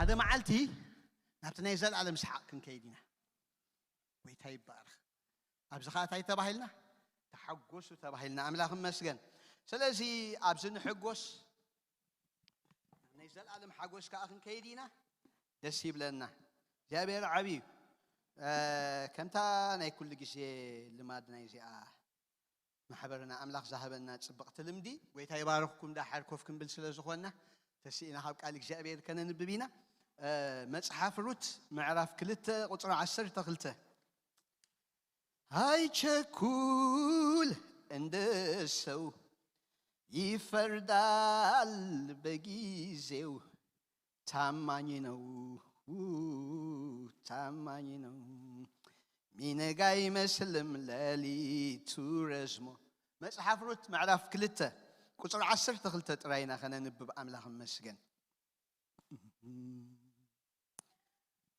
ሓደ መዓልቲ ናብቲ ናይ ዘለኣለም ሰሓቕ ክንከይድ ኢና። ጎይታ ይባረኽ። ኣብዚ ኸዓ እንታይ ተባሂልና? ተሓጎሱ ተባሂልና። ኣምላኽ ይመስገን። ስለዚ ኣብዚ ንሕጎስ፣ ናይ ዘለኣለም ሓጎስ ከዓ ክንከይድ ኢና። ደስ ይብለና። እግዚኣብሔር ዓብዩ። ከምታ ናይ ኩሉ ግዜ ልማድ ናይዚኣ ማሕበርና ኣምላኽ ዝሃበና ጽብቕቲ ልምዲ። ጎይታ ይባርኽኩም። ዳሓር ኮፍ ክንብል ስለ ዝኾንና ተስኢና ካብ ቃል እግዚኣብሔር ከነንብብ ኢና። መጽሓፍ ሩት ምዕራፍ ክልተ ቁጽሪ ዓሰርተ ክልተ። አይቸኩል እንደ ሰው ይፈርዳል በጊዜው፣ ታማኝ ነው፣ ታማኝ ነው። ሚነጋ አይመስልም ሌሊቱ ረዝሞ። መጽሓፍ ሩት ምዕራፍ ክልተ ቁጽሪ ዓሰርተ ክልተ ጥራይና ከነንብብ። ኣምላኽ ይመስገን።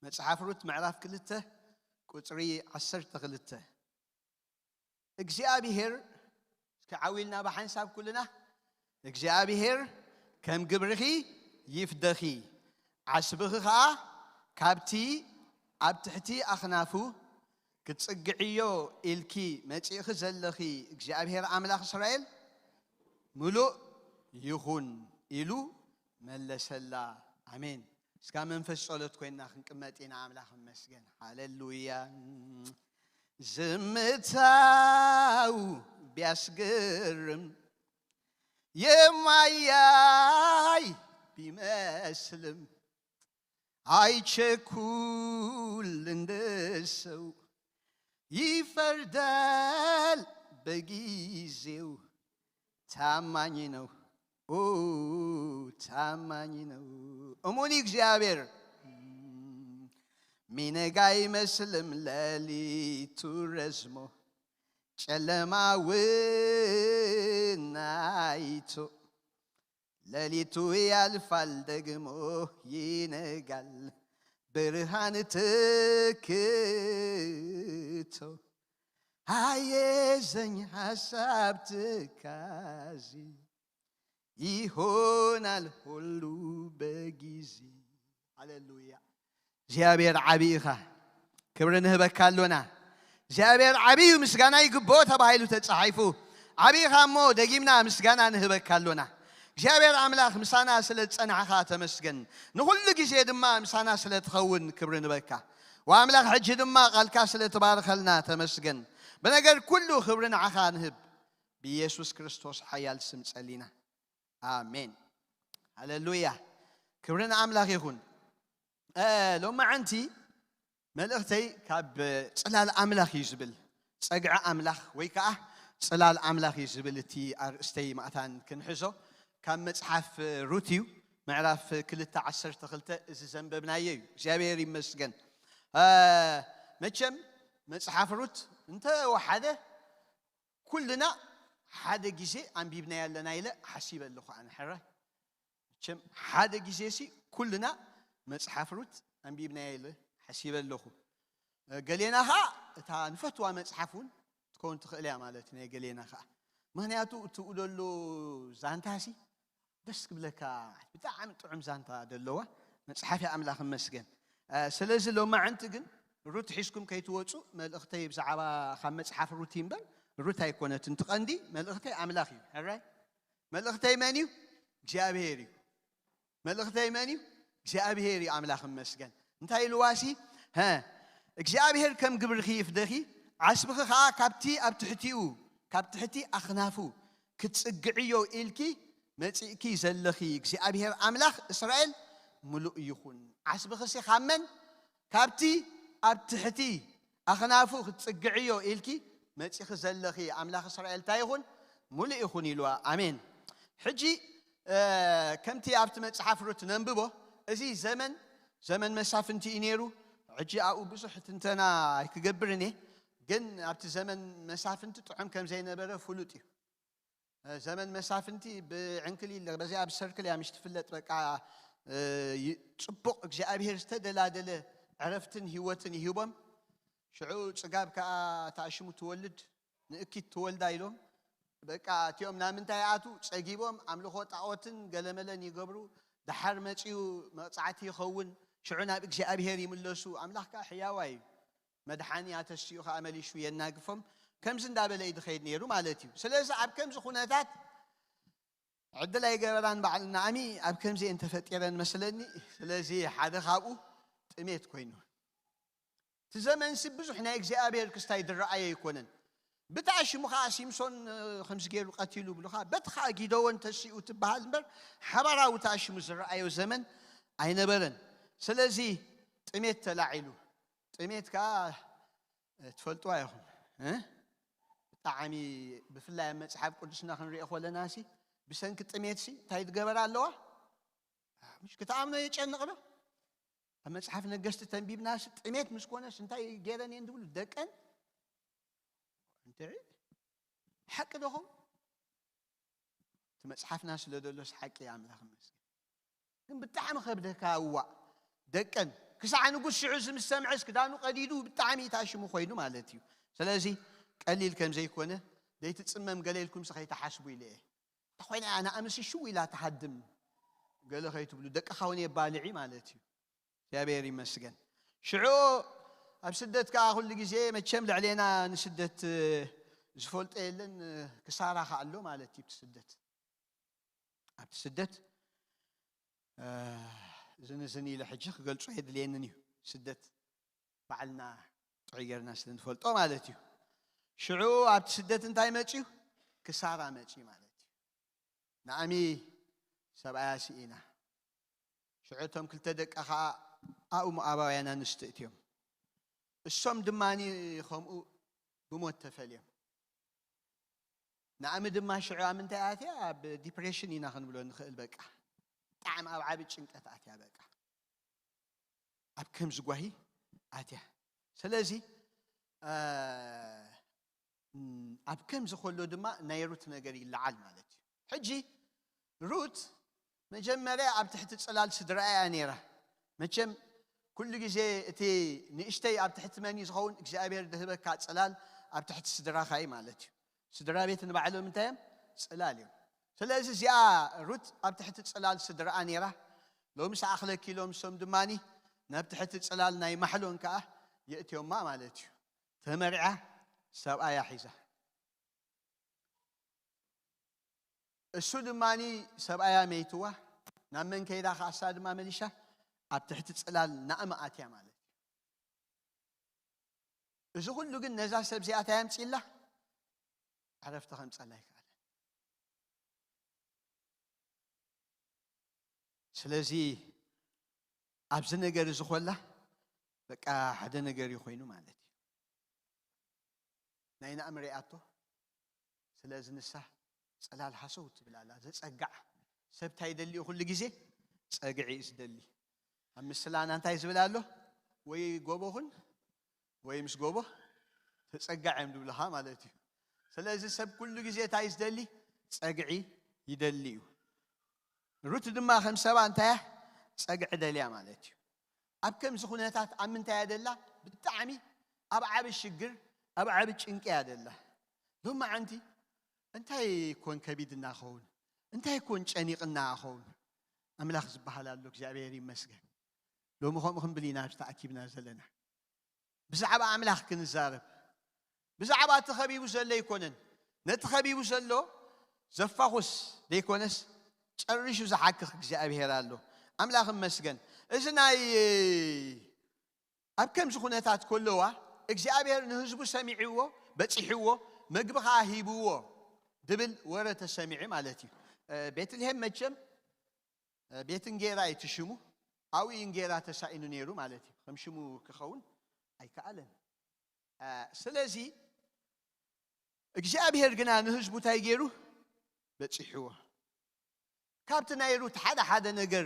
መጽሓፍ ሩት ምዕራፍ ክልተ ቁጽሪ ዓሰርተ ክልተ። እግዚኣብሔር፣ እስኪ ዓው ኢልና ብሓንሳብ ኩልና፣ እግዚኣብሔር ከም ግብርኺ ይፍደኺ፣ ዓስብኺ ኸዓ ካብቲ ኣብ ትሕቲ ኣኽናፉ ክትጽግዕዮ ኢልኪ መጺእኺ ዘለኺ እግዚኣብሔር ኣምላኽ እስራኤል ምሉእ ይኹን ኢሉ መለሰላ። ኣሜን። እስካ መንፈስ ጸሎት ኮይና ክንቅመጥ ኢና። ኣምላኽ ይመስገን። ሃሌሉያ። ዝምታው ቢያስገርም የማያይ ቢመስልም፣ አይቸኩል እንደ ሰው ይፈርዳል በጊዜው፣ ታማኝ ነው፣ ኦ፣ ታማኝ ነው። እሙን እግዚኣብሔር። ሚነጋ አይመስልም ሌሊቱ ረዝሞ፣ ጨለማውን አይቶ፣ ሌሊቱ ያልፋል ደግሞ ይነጋል፣ ብርሃን ተክቶ፣ አየዘኝ ሐሳብ ትካዜ፣ ይሆናል ሁሉ በጊዜ። ሃሌሉያ። እግዚኣብሔር ዓብዪ ኢኻ። ክብሪ ንህበካ ኣሎና። እግዚኣብሔር ዓብዪ እዩ፣ ምስጋና ይግብኦ ተባሂሉ ተጻሒፉ። ዓብዪ ኢኻ እሞ ደጊምና ምስጋና ንህበካ ኣሎና። እግዚኣብሔር ኣምላኽ ምሳና ስለ ዝጸናሕኻ ተመስገን። ንኹሉ ግዜ ድማ ምሳና ስለ ትኸውን ክብሪ ንህበካ። ወኣምላኽ ሕጂ ድማ ቃልካ ስለ ትባርኸልና ተመስገን። ብነገር ኩሉ ክብሪ ንዓኻ ንህብ። ብኢየሱስ ክርስቶስ ሓያል ስም ጸሊና። ኣሜን። ሃሌሉያ። ክብሪ ንኣምላኽ ይኹን። እ፣ ሎማዓንቲ መልእኽተይ ካብ ጽላል ኣምላኽ እዩ ዝብል። ጸግዒ ኣምላኽ ወይ ከኣ ጽላል ኣምላኽ እዩ ዝብል እቲ ኣርእስተይ ማእታን ክንሕዞ። ካብ መጽሓፍ ሩት እዩ፣ ምዕራፍ ክልተ ዓሰርተ ክልተ እዚ ዘንበብናዮ እዩ። እግዚኣብሔር ይመስገን። እ፣ መቸም መጽሓፍ ሩት እንተወሓደ ኩልና ሓደ ግዜ ኣንቢብናዮ ኣለና ኢለ ሓሲበ ኣለኹ ኣነ። ሕራይ፣ መቸም ሓደ ግዜ ሲ ኩልና መጽሓፍ ሩት ኣንቢብናዮ ኢለ ሓሲበ ኣለኹ። እ፣ ገሌና ኸኣ እታ ንፈትዋ መጽሓፍ እውን ትከውን ትኽእል እያ ማለት ናይ ገሌና ኸኣ። ምኽንያቱ እትብኡ ደሎ ዛንታሲ ደስ ክብለካ፣ ብጣዕሚ ጥዑም ዛንታ ደለዋ መጽሓፍ እያ። ኣምላኽ ይመስገን። እ፣ ስለዚ ሎማዓንቲ ግን ሩት ሒዝኩም ከይትወጹ፣ መልእኽተይ ብዛዕባ ካብ መጽሓፍ ሩት እዩ እምበር ሩት ኣይኮነትን። እቲ ቀንዲ መልእኽተይ ኣምላኽ እዩ። ሕራይ፣ መልእኽተይ መን እዩ? እግዚኣብሔር እዩ። መልእኽተይ መን እዩ? እግዚኣብሔር እዩ። ኣምላኽ ይመስገን። እንታይ ኢልዋሲ? ሀ፣ እግዚኣብሔር ከም ግብርኺ ይፍደኺ፣ ዓስብኺ ኸኣ ካብቲ ኣብ ትሕቲኡ፣ ካብ ትሕቲ ኣኽናፉ ክትጽግዕዮ ኢልኪ መጺእኪ ዘለኺ እግዚኣብሔር ኣምላኽ እስራኤል ምሉእ ይኹን። ዓስብኺሲ ካብ መን? ካብቲ ኣብ ትሕቲ ኣኽናፉ ክትጽግዕዮ ኢልኪ መጺኺ ዘለኺ ኣምላኽ እስራኤል እንታይ ይኹን? ምሉእ ይኹን ኢልዋ። ኣሜን። ሕጂ፣ እ፣ ከምቲ ኣብቲ መጽሓፍ ሩት ነንብቦ፣ እዚ ዘመን፣ ዘመን መሳፍንቲ እዩ ነይሩ። ሕጂ ኣብኡ ብዙሕ ትንተና ኣይክገብርን እየ፣ ግን ኣብቲ ዘመን መሳፍንቲ ጥዑም ከም ዘይነበረ ፍሉጥ እዩ። እ፣ ዘመን መሳፍንቲ ብዕንክሊል፣ በዚኣ ብሰርክል እያ ምሽ ትፍለጥ። በቃ፣ እ፣ ይ-፣ ጽቡቕ እግዚኣብሔር ዝተደላደለ ዕረፍትን ህይወትን ይህቦም። ሽዑ ጽጋብ ከኣ ተኣሽሙ ትወልድ፣ ንእኪት ትወልዳ ኢሎም። በቃ እቲኦም ናብ ምንታይ ይኣትዉ? ጸጊቦም ኣምልኾ ጣኦትን ገለመለን ይገብሩ። ደሓር መጺኡ መቕጻዕቲ ይኸውን፣ ሽዑ ናብ እግዚኣብሔር ይምለሱ። ኣምላኽ ከኣ ሕያዋይ እዩ። መድሓኒ ኣተሲኡ ከኣ መሊሹ የናግፎም። ከምዚ እንዳበለ እዩ ዝኸይድ ነይሩ ማለት እዩ። ስለዚ ኣብ ከምዚ ኩነታት ዕድል ኣይገበራን በዓል ናኣሚ ኣብ ከምዚ እየን ተፈጢረን መስለኒ። ስለዚ ሓደ ካብኡ ጥሜት ኮይኑ። እቲ ዘመንሲ ብዙሕ ናይ እግዚኣብሔር ክስታይ ዝረኣየ ኣይኮነን። ብታ ሽሙ ከዓ ሲምሶን ከምዚ ገይሩ ቀቲሉ ብሉኻ። በቲ ከዓ ጊደዎን ተሲኡ ትበሃል እምበር ሓባራዊ እታ ሽሙ ዝረኣዮ ዘመን ኣይነበረን። ስለዚ ጥሜት ተላዒሉ። ጥሜት ከዓ ትፈልጥዋ ኢኹም። ብጣዕሚ ብፍላይ ኣብ መፅሓፍ ቅዱስና ክንሪኦ ከለና ሲ ብሰንኪ ጥሜት ሲ እንታይ ዝገበራ ኣለዋ? ምሽ ክትኣምኖ የጨንቕ ዶ? ኣብ መጽሓፍ ነገስቲ ተንቢብናስ ጥሜት ምስ ኮነስ እንታይ ገይረን እየን ዝብሉ ደቀን እንተ ሓቂ ዶኹም እቲ መጽሓፍና ስለ ዘሎስ ሓቂ ኣምላኽ መስገን። ግን ብጣዕሚ ከብደካ እዋእ ደቀን ክሳዕ ንጉስ ሽዑ ምስ ሰምዐስ ክዳኑ ቀዲዱ ብጣዕሚ ታሽሙ ኮይኑ ማለት እዩ። ስለዚ ቀሊል ከም ዘይኮነ ዘይትጽመም ገለ ኢልኩም ከይትሓስቡ ኢለ እየ። እንተኾይና እያ ንኣምሲ ሽው ኢላ ትሃድም ገለ ከይትብሉ ደቅኻ እውን የባልዒ ማለት እዩ። እግዚኣብሔር ይመስገን። ሽዑ ኣብ ስደት ከዓ ኩሉ ግዜ መቸም ልዕሌና ንስደት ዝፈልጦ የለን። ክሳራ ከዓ ኣሎ ማለት እዩ። ኣብቲ ስደት ኣብቲ ስደት ዝንዝን ኢለ ሕጂ ክገልጾ የድልየንን እዩ። ስደት ባዕልና ጥዑይ ጌርና ስለ ንፈልጦ ማለት እዩ። ሽዑ ኣብቲ ስደት እንታይ መፅዩ? ክሳራ መፅዩ ማለት እዩ። ንኣሚ ሰብኣያ ስኢና። ሽዑ እቶም ክልተ ደቃ ኸዓ ኣብኡ ሞኣባውያን ኣንስቲ እትዮም። እሶም ድማ ከምኡ ብሞት ተፈልዮም። ንኣሚ ድማ ሽዑ ኣብ ምንታይ ኣትያ? ኣብ ዲፕሬሽን ኢና ክንብሎ ንኽእል። በቃ ብጣዕሚ ኣብ ዓቢ ጭንቀት ኣትያ። በቃ ኣብ ከምዚ ጓሂ ኣትያ። ስለዚ ኣብ ከምዚ ከሎ ድማ ናይ ሩት ነገር ይለዓል ማለት እዩ። ሕጂ ሩት መጀመርያ ኣብ ትሕቲ ጽላል ስድራኣ እያ ነይራ። መቸም ኩሉ ግዜ እቲ ንእሽተይ ኣብ ትሕቲ መን እዩ ዝኸውን? እግዚኣብሔር ዝህበካ ጽላል ኣብ ትሕቲ ስድራኻ እዩ ማለት እዩ። ስድራ ቤት ንባዕሎም እንታይ እዮም? ጽላል እዮም። ስለዚ እዚኣ ሩት ኣብ ትሕቲ ጽላል ስድራኣ ነይራ። ሎምስ ኣኽለኪ ኢሎም እሶም ድማኒ ናብ ትሕቲ ጽላል ናይ ማሕሎን ከኣ የእትዮማ ማለት እዩ። ተመርዓ ሰብኣያ ሒዛ። እሱ ድማኒ ሰብኣያ መይትዋ ናብ መን ከይዳ ከኣሳ ድማ መሊሻ ኣብ ትሕቲ ጽላል ናእሚ ኣትያ ማለት እዩ። እዚ ኩሉ ግን ነዛ ሰብ እዚኣ እንታይ ኣምጺእላ? ዕረፍቲ ከምጸላ ኣይከኣለን። ስለዚ ኣብዚ ነገር እዚ ኮላ በቃ ሓደ ነገር እዩ ኮይኑ ማለት እዩ። ናይ ናእሚ ሪኣቶ። ስለዚ ንሳ ጽላል ሃሰው ትብል ኣላ። ዘጸጋዕ ሰብ እንታይ ይደሊ እዩ ኩሉ ግዜ? ጸግዒ እዩ ዝደሊ። ኣብ ምስላና እንታይ ዝብል ኣሎ? ወይ ጎቦኹን ወይ ምስ ጎቦ ተጸጋዕ እዮም ዝብልኻ ማለት እዩ። ስለዚ ሰብ ኩሉ ግዜ እንታይ እዩ ዝደሊ? ጸግዒ ይደሊ እዩ። ሩት ድማ ከም ሰባ እንታይ እያ? ጸግዒ ደልያ ማለት እዩ። ኣብ ከምዚ ኩነታት ኣብ ምንታይ እያ ደላ? ብጣዕሚ ኣብ ዓቢ ሽግር ኣብ ዓቢ ጭንቂ እያ ደላ። ሎማዓንቲ እንታይ ኮን ከቢድና ኸውን? እንታይ ኮን ጨኒቕና ኸውን? ኣምላኽ ዝበሃል ኣሎ። እግዚኣብሔር ይመስገን። ሎሚ ከምኡ ክንብል ኢና ኣብዚ ተኣኪብና ዘለና። ብዛዕባ ኣምላኽ ክንዛረብ። ብዛዕባ እቲ ኸቢቡ ዘሎ ኣይኮነን። ነቲ ኸቢቡ ዘሎ ዘፋኹስ ዘይኮነስ ጨሪሹ ዝሓክኽ እግዚኣብሔር ኣሎ። ኣምላኽ ይመስገን። እዚ ናይ ኣብ ከምዚ ኩነታት ከለዋ እግዚኣብሔር ንህዝቡ ሰሚዕዎ በጺሕዎ መግቢ ኸዓ ሂብዎ ድብል ወረ ተሰሚዑ ማለት እዩ። ቤትልሄም መቸም ቤት እንጌራ እዩ እቲ ሽሙ። ኣብኡ እዩ እንጌራ ተሳኢኑ ነይሩ ማለት እዩ። ከም ሽሙ ክኸውን ኣይከኣለን። ስለዚ እግዚኣብሔር ግና ንህዝቡ እንታይ ገይሩ በጺሕዎ። ካብቲ ናይ ሩት ሓደ ሓደ ነገር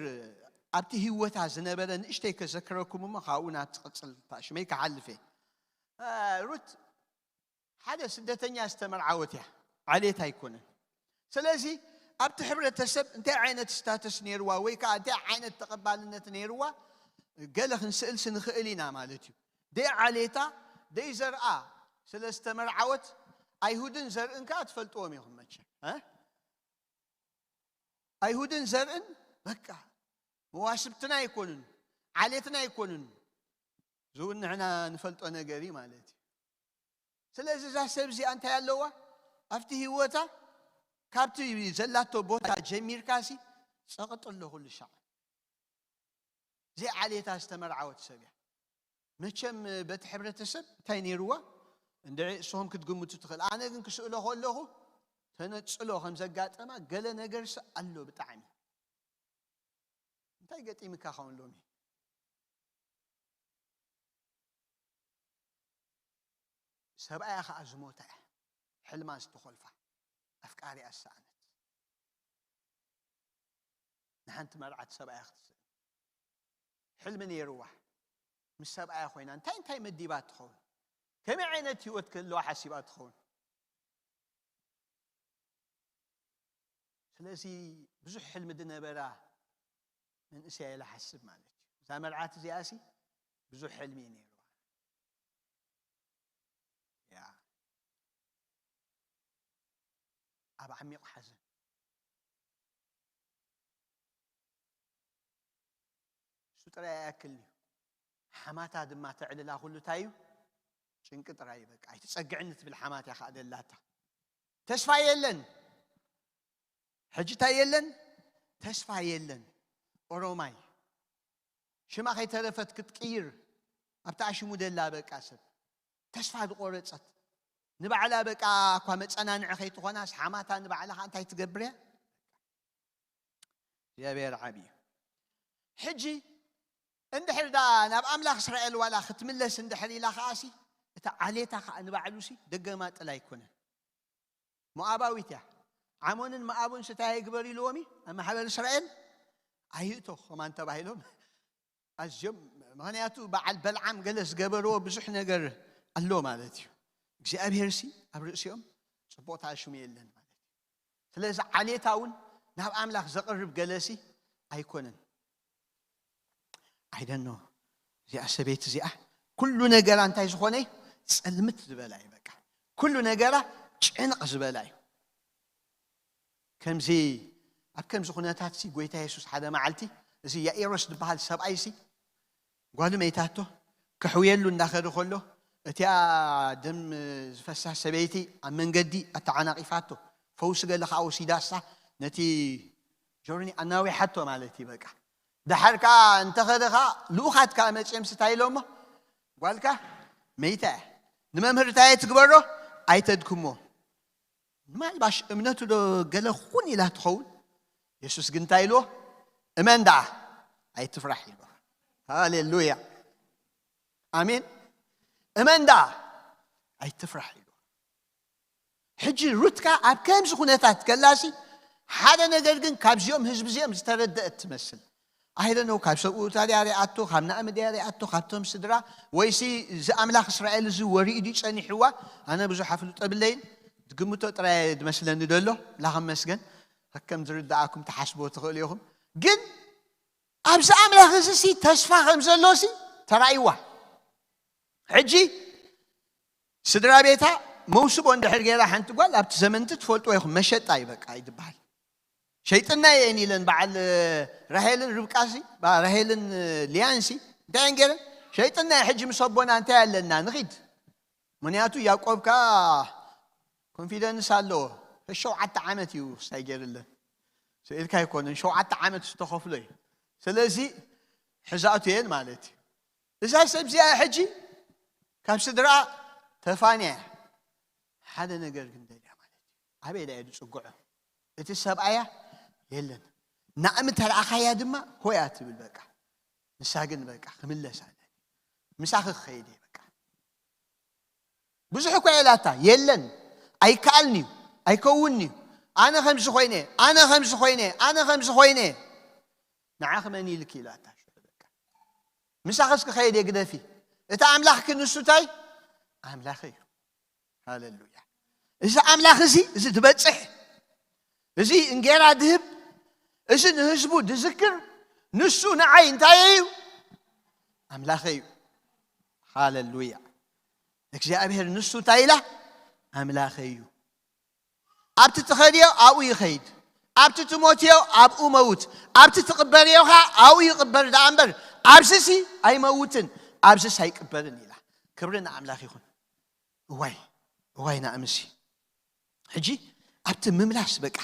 ኣብቲ ህይወታ ዝነበረ ንእሽተይ ከዘክረኩም እሞ ካብኡ ናብ ትቕጽል ሽመይ ክሓልፍ እየ። ሩት ሓደ ስደተኛ ዝተመርዓወት እያ፣ ዓሌት ኣይኮነን። ስለዚ ኣብቲ ሕብረተሰብ እንታይ ዓይነት ስታተስ ነይርዋ ወይ ከዓ እንታይ ዓይነት ተቐባልነት ነይርዋ ገለ ክንስእልሲ ንኽእል ኢና ማለት እዩ። ደይ ዓሌታ ደይ ዘርኣ ስለ ዝተመርዓወት ኣይሁድን ዘርእን ከዓ ትፈልጥዎም ኢኹም መቸም። ኣይሁድን ዘርእን በቃ መዋስብትና ኣይኮኑን፣ ዓሌትና ኣይኮኑን። ዝውን ንሕና ንፈልጦ ነገር እዩ ማለት እዩ። ስለዚ እዛ ሰብ እዚኣ እንታይ ኣለዋ? ኣብቲ ህይወታ ካብቲ ዘላቶ ቦታ ጀሚርካሲ ጸቕጢ ኣሎ ኩሉ ሻዕ። ዘይዓሌታ ዝተመርዓወት ሰብ እያ። መቸም በቲ ሕብረተሰብ እንታይ ነይርዋ? እንድዒ እሶም ክትግምቱ ትኽእል። ኣነ ግን ክስእሎ ከለኹ ተነጽሎ ከም ዘጋጠማ ገለ ነገርሲ ኣሎ ብጣዕሚ። እንታይ ገጢምካ ኸውን ሎሚ? ሰብኣያ ኸዓ ዝሞታ እያ። ሕልማ ዝተኾልፋ። ኣፍቃሪኣ ዝሰኣነት። ንሓንቲ መርዓት ሰብኣያ ክትስእን። ሕልሚ ነይርዋ። ምስ ሰብኣያ ኮይና እንታይ እንታይ መዲባ ትኸውን? ከመይ ዓይነት ህይወት ክህልዋ ሓሲባ ትኸውን? ስለዚ ብዙሕ ሕልሚ ዝነበራ መንእሰያ ኢላ ሓስብ ማለት እዩ። እዛ መርዓት እዚኣሲ ብዙሕ ሕልሚ እዩ ነይርዋ። ያ። ኣብ ዓሚቕ ሓዘን። እሱ ጥራይ ኣይኣክልን እዩ። ሓማታ ድማ ተዕልላ ኩሉ እንታይ እዩ? ጭንቂ ጥራይ እዩ በቃ። ኣይትጸግዕኒ ትብል ሓማት እያ ከኣ ደላታ። ተስፋ የለን። ሕጂ እንታይ የለን? ተስፋ የለን። ኦሮማይ። ሽማ ከይተረፈት ክትቅይር ኣብታ ኣሽሙ ደላ በቃ ሰብ። ተስፋ ዝቆረጸት። ንባዕላ በቃ እኳ መጸናንዒ ከይትኾናስ ሓማታ ንባዕላ ከኣ እንታይ ትገብር እያ? እግዚኣብሔር ዓቢ እዩ። ሕጂ እንድሕር ዳ ናብ ኣምላኽ እስራኤል ዋላ ክትምለስ እንድሕር ኢላ ከኣሲ፣ እታ ዓሌታ ከኣ ንባዕሉሲ ደገማጥል ኣይኮነን። ሞኣባዊት እያ። ዓሞንን መኣቡን ስታይ ኣይግበር ኢልዎም እዩ ኣብ ማሕበር እስራኤል። ኣይእቶ ኸማን ተባሂሎም ኣዝዮም፣ ምኽንያቱ በዓል በልዓም ገለ ዝገበርዎ ብዙሕ ነገር ኣሎ ማለት እዩ። እግዚኣብሔር ሲ ኣብ ርእሲኦም ጽቡቕ ተኣሽሙ የለን ማለት እዩ። ስለዚ ዓሌታ እውን ናብ ኣምላኽ ዘቕርብ ገለሲ ኣይኮነን። ኣይደኖ እዚኣ ሰበይቲ እዚኣ ኩሉ ነገራ እንታይ ዝኾነ እዩ? ጸልምት ዝበላ እዩ። በቃ ኩሉ ነገራ ጭንቕ ዝበላ እዩ። ከምዚ ኣብ ከምዚ ኩነታት ሲ ጎይታ የሱስ ሓደ መዓልቲ እዚ ያኢሮስ ዝበሃል ሰብኣይ ሲ ጓሉ መይታቶ ከሕውየሉ እንዳኸደ ከሎ እቲኣ ደም ዝፈሳ ሰበይቲ ኣብ መንገዲ ኣተዓናቒፋቶ ፈውሲ ገለ ከዓ ወሲዳሳ ነቲ ጆርኒ ኣናዊሓቶ ማለት እዩ። በቃ ደሓር ከዓ እንተኸደ ከዓ ልኡኻት ከዓ መፅኦም ስታይ ኢሎሞ ጓልካ መይታ እያ ንመምህር እንታይ ትግበሮ ኣይተድክሞ ምናልባሽ እምነቱ ዶ ገለ ኩን ኢላ ትኸውን። የሱስ ግን እንታይ ኢልዎ? እመን ደኣ ኣይትፍራሕ ኢልዎ። ሃሌሉያ ኣሜን። እመን ደኣ ኣይትፍራሕ ኢልዎ። ሕጂ ሩትካ ኣብ ከምዚ ኩነታት ከላሲ ሓደ ነገር ግን ካብዚኦም ህዝቢ እዚኦም ዝተረደአት ትመስል። ኣይደነው ካብ ሰብኡታ ድያ ሪኣቶ ካብ ናእሚ ድያ ሪኣቶ ካብቶም ስድራ ወይሲ እዚ ኣምላኽ እስራኤል እዚ ወሪኡ ድዩ ጸኒሕዋ? ኣነ ብዙሕ ኣፍልጦ የብለይን። ዝግምቶ ጥራይ ዝመስለኒ ደሎ ላኸ መስገን ከከም ዝርድኣኩም ትሓስቦ ትኽእሉ ኢኹም። ግን ኣብዚ ኣምላኽ እዚ ሲ ተስፋ ከም ዘሎ ሲ ተራእይዋ። ሕጂ ስድራ ቤታ መውስቦ እንድሕር ገይራ ሓንቲ ጓል ኣብቲ ዘመንቲ ትፈልጥዎ ኢኹም መሸጣ እዩ በቃ ይድበሃል። ሸይጥና እየን ኢለን በዓል ራሄልን ርብቃሲ ራሄልን ሊያንሲ እንታይ እየን ገይረን? ሸይጥና እየ ሕጂ ምስ ኣቦና እንታይ ኣለና ንኺድ። ምክንያቱ ያዕቆብ ከዓ ኮንፊደንስ ኣለዎ። ሸውዓተ ዓመት እዩ ክስታይ ገይርለን ስኢልካ ኣይኮነን ሸውዓተ ዓመት ዝተኸፍሎ እዩ። ስለዚ ሕዛእቱ እየን ማለት እዩ። እዛ ሰብ እዚኣ ሕጂ ካብ ስድራ ተፋንያ እያ። ሓደ ነገር ግን ደልያ ማለት እዩ። ኣበይ ዳ እየ ዝፅግዖ? እቲ ሰብኣያ የለን። ናእሚ ተረኣኻያ ድማ ሆያ ትብል በቃ። ንሳ ግን በቃ ክምለስ ኣለኒ። ምሳኺ ክኸይድ እየ በቃ። ብዙሕ እኮ የላታ የለን። ኣይከኣልን እዩ። ኣይከውንን እዩ። ኣነ ከምዚ ኮይነ፣ ኣነ ከምዚ ኮይነ፣ ኣነ ከምዚ ኮይነ። ንዓኺ መን ኢልኪ ኢላታ ሽዑ በቃ። ምሳኺ እስኪ ከይድ እየ ግደፊ። እቲ ኣምላኽኪ ንሱ እንታይ? ኣምላኽ እዩ። ሃሌሉያ። እዚ ኣምላኽ እዚ፣ እዚ ዝበጽሕ፣ እዚ እንጌራ ድህብ፣ እዚ ንህዝቡ ድዝክር፣ ንሱ ንዓይ እንታይ እዩ? ኣምላኸይ እዩ። ሃሌሉያ። እግዚኣብሔር ንሱ እንታይ ኢላ? ኣምላኸይ እዩ። ኣብቲ ትኸድዮ ኣብኡ ይኸይድ። ኣብቲ ትሞትዮ ኣብኡ መውት፣ ኣብቲ ትቕበርዮ ኸዓ ኣብኡ ይቕበር ደኣ እምበር፣ ኣብዚሲ ኣይመውትን፣ ኣብዚስ ኣይቅበርን ኢላ። ክብሪ ንኣምላኽ ይኹን። እዋይ፣ እዋይ ንኣምሲ። ሕጂ ኣብቲ ምምላስ በቃ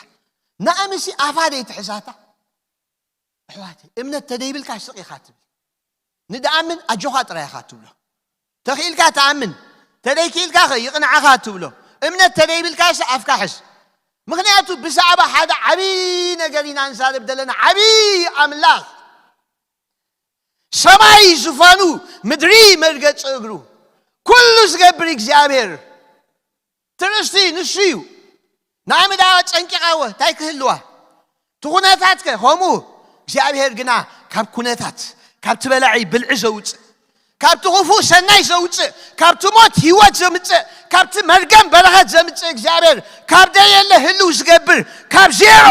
ንኣምሲ ኣፋ ደይትሕዛታ። ኣሕዋተይ፣ እምነት ተደይብልካ ስቕ ኢኻ ትብል። ንድኣምን ኣጆኻ ጥራይ ኢኻ ትብሎ። ተኽኢልካ ትኣምን፣ ተደይክኢልካ ኸ ይቕንዓኻ ትብሎ። እምነት ተደይብልካ ሲ ኣፍካ ሕዝ። ምኽንያቱ ብዛዕባ ሓደ ዓብዪ ነገር ኢና ንዛረብ ዘለና። ዓብዪ ኣምላኽ፣ ሰማይ ዙፋኑ፣ ምድሪ መርገፂ እግሩ፣ ኩሉ ዝገብር እግዚኣብሔር ትርእስቲ ንሱ እዩ። ንኣምዳ ጨንቂቓወ እንታይ ክህልዋ? እቲ ኩነታትከ ከምኡ? እግዚኣብሔር ግና ካብ ኩነታት፣ ካብቲ በላዒ ብልዒ ዘውፅእ፣ ካብቲ ክፉእ ሰናይ ዘውፅእ፣ ካብቲ ሞት ህይወት ዘምፅእ፣ ካብቲ መርገም በረኸት ዘምፅእ እግዚኣብሔር፣ ካብ ደየለ ህልው ዝገብር፣ ካብ ዜሮ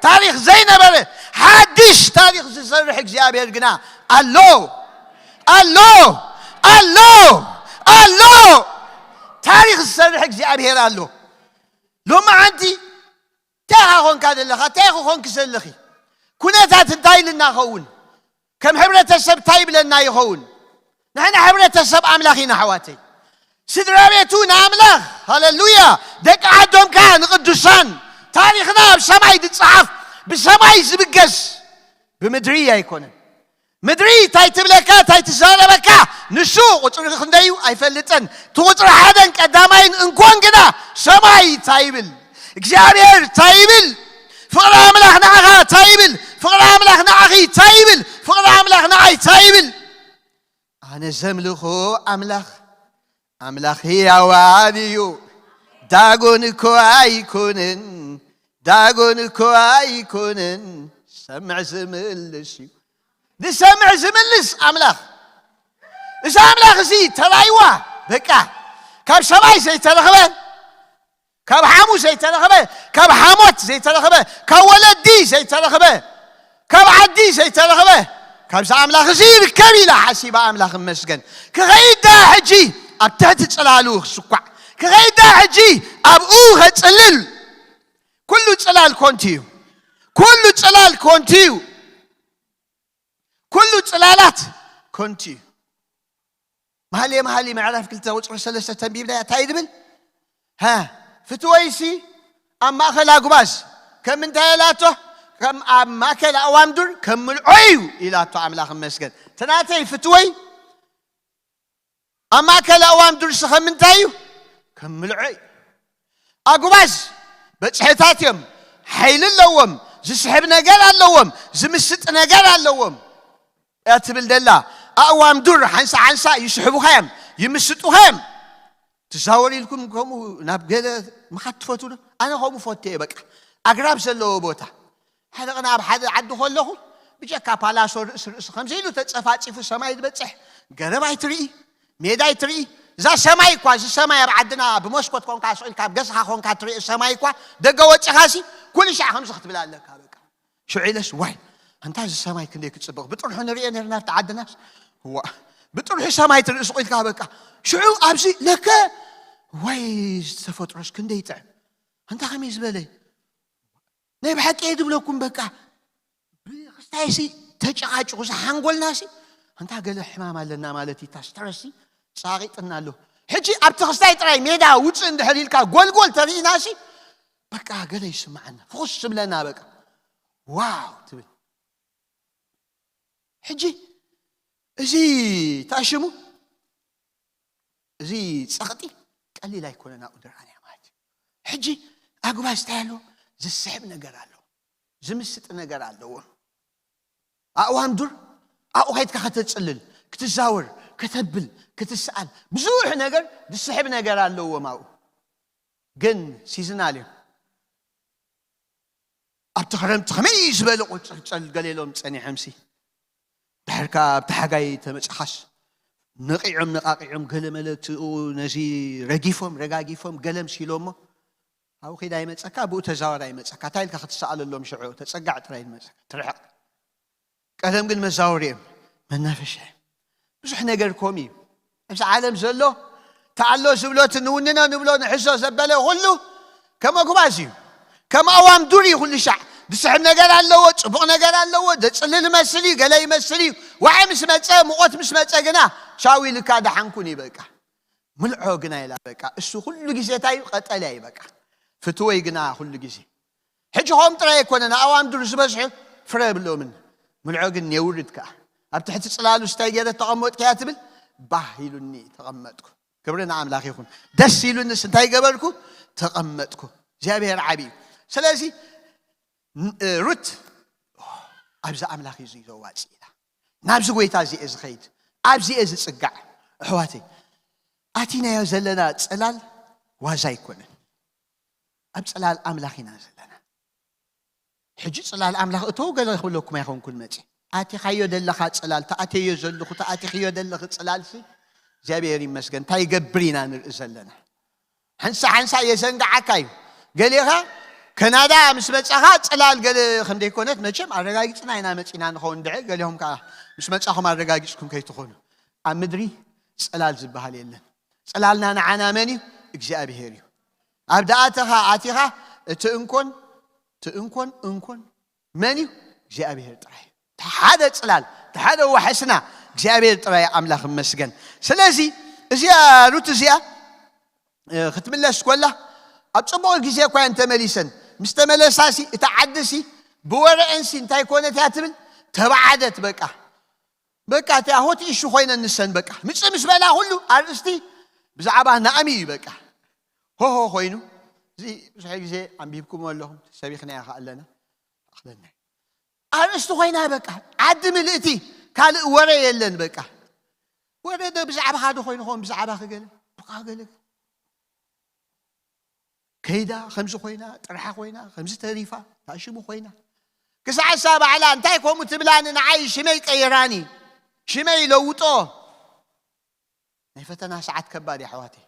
ታሪኽ ዘይነበረ ሓድሽ ታሪኽ ዝሰርሕ እግዚኣብሔር ግና ኣሎ፣ ኣሎ፣ ኣሎ፣ ኣሎ። ታሪኽ ዝሰርሕ እግዚኣብሔር ኣሎ። ሎማዓንቲ እንታይ ኢኻ ኾንካ ዘለኻ? እንታይ ኢኹ ኾንኪ ዘለኺ? ኩነታት እንታይ ኢልና ኸውን? ከም ሕብረተሰብ እንታይ ይብለና ይኸውን? ንሕና ሕብረተሰብ ኣምላኽ ኢና ኣሕዋተይ። ስድራ ቤቱ ንኣምላኽ፣ ሃለሉያ። ደቂ ዓዶም ከኣ ንቅዱሳን። ታሪኽና ኣብ ሰማይ ዝጸሓፍ፣ ብሰማይ ዝብገስ፣ ብምድሪ ኣይኮነን። ምድሪ እንታይ ትብለካ እንታይ ትዛረበካ ንሱ ቁፅሪ ክንደዩ ኣይፈልጥን። እቲ ቁፅሪ ሓደን ቀዳማይን እንኮን ግና ሰማይ እንታይ ይብል? እግዚኣብሔር እንታይ ይብል? ፍቕሪ ኣምላኽ ንዓኻ እንታይ ይብል? ፍቕሪ ኣምላኽ ንዓኺ እንታይ ይብል? ፍቕሪ ኣምላኽ ንዓይ እንታይ ይብል? ኣነ ዘምልኾ ኣምላኽ ኣምላኽ ህያዋን እዩ። ዳጎን እኮ ኣይኮንን፣ ዳጎን እኮ ኣይኮንን፣ ሰምዕ ዝምልስ እዩ። ዝሰምዕ ዝምልስ ኣምላኽ። እዚ ኣምላኽ እዚ ተራይዋ በቃ ካብ ሰማይ ዘይተረኽበ፣ ካብ ሓሙ ዘይተረኽበ፣ ካብ ሓሞት ዘይተረኽበ፣ ካብ ወለዲ ዘይተረኽበ፣ ካብ ዓዲ ዘይተረኽበ፣ ካብዚ ኣምላኽ እዚ ይርከብ ኢላ ሓሲባ ኣምላኽ እመስገን። ክኸይዳ ሕጂ ኣብ ትሕቲ ጽላሉ ክስኳዕ፣ ክኸይዳ ሕጂ ኣብኡ ኸጽልል። ኩሉ ጽላል ኮንቲ እዩ። ኩሉ ጽላል ኮንቲ እዩ። ኩሉ ጽላላት ኮንቲ እዩ። መሃልየ መሃልይ ምዕራፍ ክልተ ቁጽሪ ሰለስተ ተንቢብናያ እንታይ ድብል? ሃ፣ ፍትወይሲ ኣብ ማእከል ኣጉባዝ ከም ምንታይ ኢላቶ? ከም ኣብ ማእከል ኣእዋም ዱር ከም ምልዖ እዩ ኢላቶ። ኣምላኽ እመስገን። እቲ ናተይ ፍትወይ ኣብ ማእከል ኣእዋም ዱርሲ ከም ምንታይ እዩ? ከም ምልዖ እዩ። ኣጉባዝ በጽሕታት እዮም፣ ሓይሊ ኣለዎም፣ ዝስሕብ ነገር ኣለዎም፣ ዝምስጥ ነገር ኣለዎም። እያ ትብል ደላ። ኣእዋም ዱር ሓንሳ ሓንሳ ይስሕቡኻ እዮም፣ ይምስጡኻ እዮም። ትዛወር ኢልኩም ከምኡ ናብ ገለ ምኻድ ትፈትዉ ዶ? ኣነ ከምኡ ፈትየ በቃ። ኣግራብ ዘለዎ ቦታ። ሓደ ቅነ ኣብ ሓደ ዓዲ ከለኹ ብጀካ ፓላሶ ርእሲ ርእሲ ከምዚ ኢሉ ተጸፋጺፉ ሰማይ ዝበጽሕ ገረብ ኣይትርኢ፣ ሜዳ ኣይትርኢ። እዛ ሰማይ እኳ፣ እዚ ሰማይ ኣብ ዓድና ብመስኮት ኮንካ ስቕ ኢልካ ኣብ ገጽኻ ኮንካ ትርኢ ሰማይ እኳ ደገ ወጺኻሲ ኩሉ ሻዕ ከምዚ ክትብል ኣለካ በቃ። ሽዑ ኢለስ ዋይ ኣንታ እዚ ሰማይ ክንደይ ክጽብቕ ብጥርሑ ንርእዮ ነርና ኣብቲ ዓድናስ። ዋ ብጥርሑ ሰማይ ትርኢ ስቕ ኢልካ በቃ። ሽዑ ኣብዚ ለከ ዋይ ዝተፈጥሮስ ክንደይ ጥዕም ኣንታ ከመይ ዝበለ ናይ ብሓቂ እየ ዝብለኩም በቃ ብክስታይሲ ተጨቃጭቁ ዝሓንጎልናሲ ኣንታ ገለ ሕማም ኣለና ማለት እዩ። ታስተረሲ ጻቂጥና ኣሎ። ሕጂ ኣብቲ ክስታይ ጥራይ ሜዳ ውፅእ እንድሕር ኢልካ ጎልጎል ተርኢናሲ በቃ ገለ ይስማዓና ፍኹስ ስብለና በቃ ዋው ትብል። ሕጂ እዚ ታሽሙ እዚ ጸቕጢ ቀሊል ኣይኮነን ኣብኡ ድርኣንያ ማለት እዩ። ሕጂ ኣጉባዝ እንታይ ኣለዎ? ዝስሕብ ነገር ኣለዎ፣ ዝምስጥ ነገር ኣለዎ። ኣእዋም ዱር ኣብኡ ከይድካ ከተጽልል፣ ክትዛወር፣ ከተብል፣ ክትስኣል ብዙሕ ነገር ዝስሕብ ነገር ኣለዎም ኣብኡ። ግን ሲዝናል እዮም። ኣብቲ ክረምቲ ከመይ ዝበለ ቁፅልፀል ገሌሎም ፀኒሖምሲ ድሕርካ ኣብቲ ሓጋይ ተመፅኻስ ነቂዖም ነቃቂዖም ገለመለ ትኡ ነዚ ረጊፎም ረጋጊፎም ገለም ሲሎሞ ኣብኡ ኺድ ኣይመፀካ ብኡ ተዛወር ኣይመፀካ እንታይ ኢልካ ክትሰኣለሎም ሽዑ ተፀጋዕ ጥራይ ይመፀካ ትርሕቅ ቀደም ግን መዛወሪ እዮም መናፈሻ እዮም ብዙሕ ነገር ኮም እዩ ኣብዚ ዓለም ዘሎ ተኣሎ ዝብሎ እቲ ንውንኖ ንብሎ ንሕዞ ዘበለ ኩሉ ከም ኣጉባዝ እዩ ከም ኣዋም ዱር እዩ ኩሉ ሻዕ ዝስሕብ ነገር ኣለዎ፣ ጽቡቕ ነገር ኣለዎ። ዘጽልል ይመስል እዩ፣ ገለ ይመስል እዩ። ዋዒ ምስ መጸ፣ ሙቐት ምስ መጸ ግና ሻው ኢልካ ደሓንኩን እዩ በቃ። ምልዖ ግና ኢላ በቃ። እሱ ኩሉ ግዜ እንታይ እዩ? ቀጠልያ እዩ በቃ። ፍትወይ ግና ኩሉ ግዜ። ሕጂ ኸም ጥራይ ኣይኮነን፣ ኣእዋም ዱር ዝበዝሑ ፍረ የብሎምን። ምልዖ ግን የውርድ ከኣ። ኣብ ትሕቲ ጽላሉ ስታይ ገይረ ተቐመጥኩ እያ ትብል፣ ባህ ኢሉኒ ተቐመጥኩ። ክብሪ ንኣምላኽ ይኹን። ደስ ኢሉንስ እንታይ ገበርኩ? ተቐመጥኩ። እግዚኣብሔር ዓቢ እዩ። ስለዚ ን-፣ እ፣ ሩት ኣብዚ ኣምላኽ እዩ ዘዋጽእ ኢላ። ናብዚ ጎይታ እዚ እየ ዝኸይድ፣ ኣብዚ እየ ዝጽጋዕ። ኣሕዋተይ፣ ኣቲናዮ ዘለና ጽላል ዋዛ ኣይኮነን። ኣብ ጽላል ኣምላኽ ኢና ዘለና። ሕጂ ጽላል ኣምላኽ እተው ገለ ክብለኩም ኣይኮንኩን መጺ። ኣቲኻዮ ዘለኻ ጽላል፣ ተኣትየዮ ዘለኹ፣ ተኣቲኽዮ ዘለኺ ጽላልሲ እግዚኣብሔር ይመስገን። እንታይ ይገብር ኢና ንርኢ ዘለና። ሓንሳ ሓንሳ የዘንግዓካ እዩ። ገሌኻ ከናዳ ምስ መጻኻ ጽላል ገለ ከም ዘይኮነት መቸም ኣረጋጊጽና ኢና መጺና ንኸውን ድዐ፣ ገሌኹም ከኣ ምስ መጻኹም ኣረጋጊጽኩም ከይትኾኑ። ኣብ ምድሪ ጽላል ዝበሃል የለን። ጽላልና ንዓና መን እዩ? እግዚኣብሔር እዩ። ኣብ ደኣተኻ ኣቲኻ እቲ እንኮን፣ እቲ እንኮን፣ እንኮን መን እዩ? እግዚኣብሔር ጥራይ። እቲ ሓደ ጽላል፣ እቲ ሓደ ዋሕስና እግዚኣብሔር ጥራይ ኣምላኽ ይመስገን። ስለዚ እዚኣ ሩት እዚኣ፣ እ፣ ክትምለስ ኮላ ኣብ ጽቡቕ ግዜ እኳ እየን ተመሊሰን። ምስ ተመለሳሲ እታ ዓድሲ ብወረአንሲ እንታይ ኮነት እያ ትብል? ተባዓደት በቃ። በቃ እቲኣ ሆት ኢሹ ኮይነን ንሰን በቃ። ምጽእ ምስ በላ ኩሉ ኣርእስቲ ብዛዕባ ናእሚ እዩ በቃ። ሆሆ ኮይኑ፣ እዚ ብዙሕ ግዜ ኣንቢብኩሞ ኣለኹም፣ ሰቢኽናዮ ከኣ ኣለና። ኣኽለና። ኣርእስቲ ኮይና በቃ። ዓዲ ምልእቲ ካልእ ወረ የለን በቃ። ወረ ዶ ብዛዕባኻ ዶ ኮይኑ ኸውን ብዛዕባኺ ገለ፣ ብኻ ገለ። ከይዳ ከምዚ ኮይና፣ ጥርሓ ኮይና፣ ከምዚ ተሪፋ፣ ታሽሙ ኮይና። ክሳዕ እሳ ባዕላ እንታይ ከምኡ ትብላኒ ንዓይ ሽመይ ቀይራኒ፣ ሽመይ ለውጦ። ናይ ፈተና ሰዓት ከባድ እዩ ኣሕዋተይ።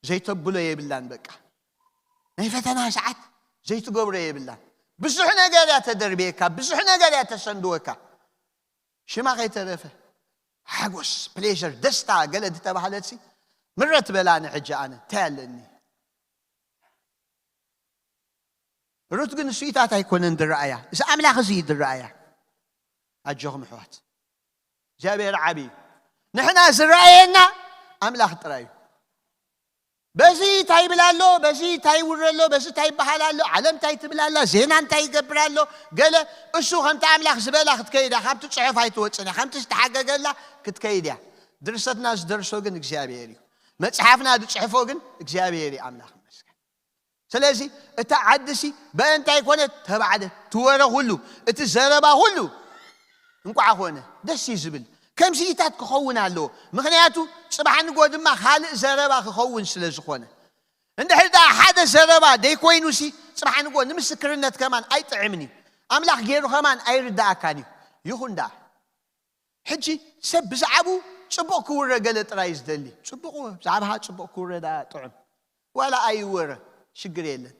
ዘይተብሎ የብላን በቃ። ናይ ፈተና ሰዓት ዘይትገብሮ የብላን። ብዙሕ ነገር እያ ተደርብየካ፣ ብዙሕ ነገር እያ ተሰንድወካ። ሽማ ከይተረፈ ሓጎስ፣ ፕሌዥር፣ ደስታ ገለ ዝተባህለትሲ ምረት በላኒ ሕጂ ኣነ እንታይ ኣለኒ? ሩት ግን እሱኢታት ኣይኮነን ዝረኣያ፣ እዚ ኣምላኽ እዚ እዩ ዝረኣያ። ኣጆኹም ኣሕዋት፣ እግዚኣብሔር ዓቢ እዩ። ንሕና ዝረኣየና ኣምላኽ ጥራይ እዩ። በዚ እንታይ ይብል ኣሎ፣ በዚ እንታይ ይውረ ኣሎ፣ በዚ እንታይ ይበሃል ኣሎ፣ ዓለም እንታይ ትብል ኣላ፣ ዜና እንታይ ይገብር ኣሎ፣ ገለ እሱ ከምቲ ኣምላኽ ዝበላ ክትከይዳ፣ ካብቲ ጽሑፍ ኣይትወጽን እያ፣ ከምቲ ዝተሓገገላ ክትከይድ እያ። ድርሰትና ዝደርሶ ግን እግዚኣብሔር እዩ። መጽሓፍና ዝጽሕፎ ግን እግዚኣብሔር እዩ። ኣምላኽ ይመስገን። ስለዚ እታ ዓድሲ በእንታይ ኮነት ተባዕደ፣ ትወረ ኩሉ፣ እቲ ዘረባ ኩሉ እንቋዕ ኮነ። ደስ እዩ ዝብል። ከምዚኢታት ክኸውን ኣለዎ። ምኽንያቱ ጽባሕ ንጎ ድማ ካልእ ዘረባ ክኸውን ስለ ዝኾነ። እንድሕር ደኣ ሓደ ዘረባ ደይኮይኑሲ ጽባሕ ንጎ ንምስክርነት ከማን ኣይጥዕምን እዩ። ኣምላኽ ገይሩ ከማን ኣይርድኣካን እዩ። ይኹን ደኣ። ሕጂ ሰብ ብዛዕባኡ ጽቡቕ ክውረ ገለ ጥራይ እዩ ዝደሊ። ጽቡቕ ብዛዕባኻ ጽቡቕ ክውረ ደኣ ጥዑም። ዋላ ኣይወረ ሽግር የለን።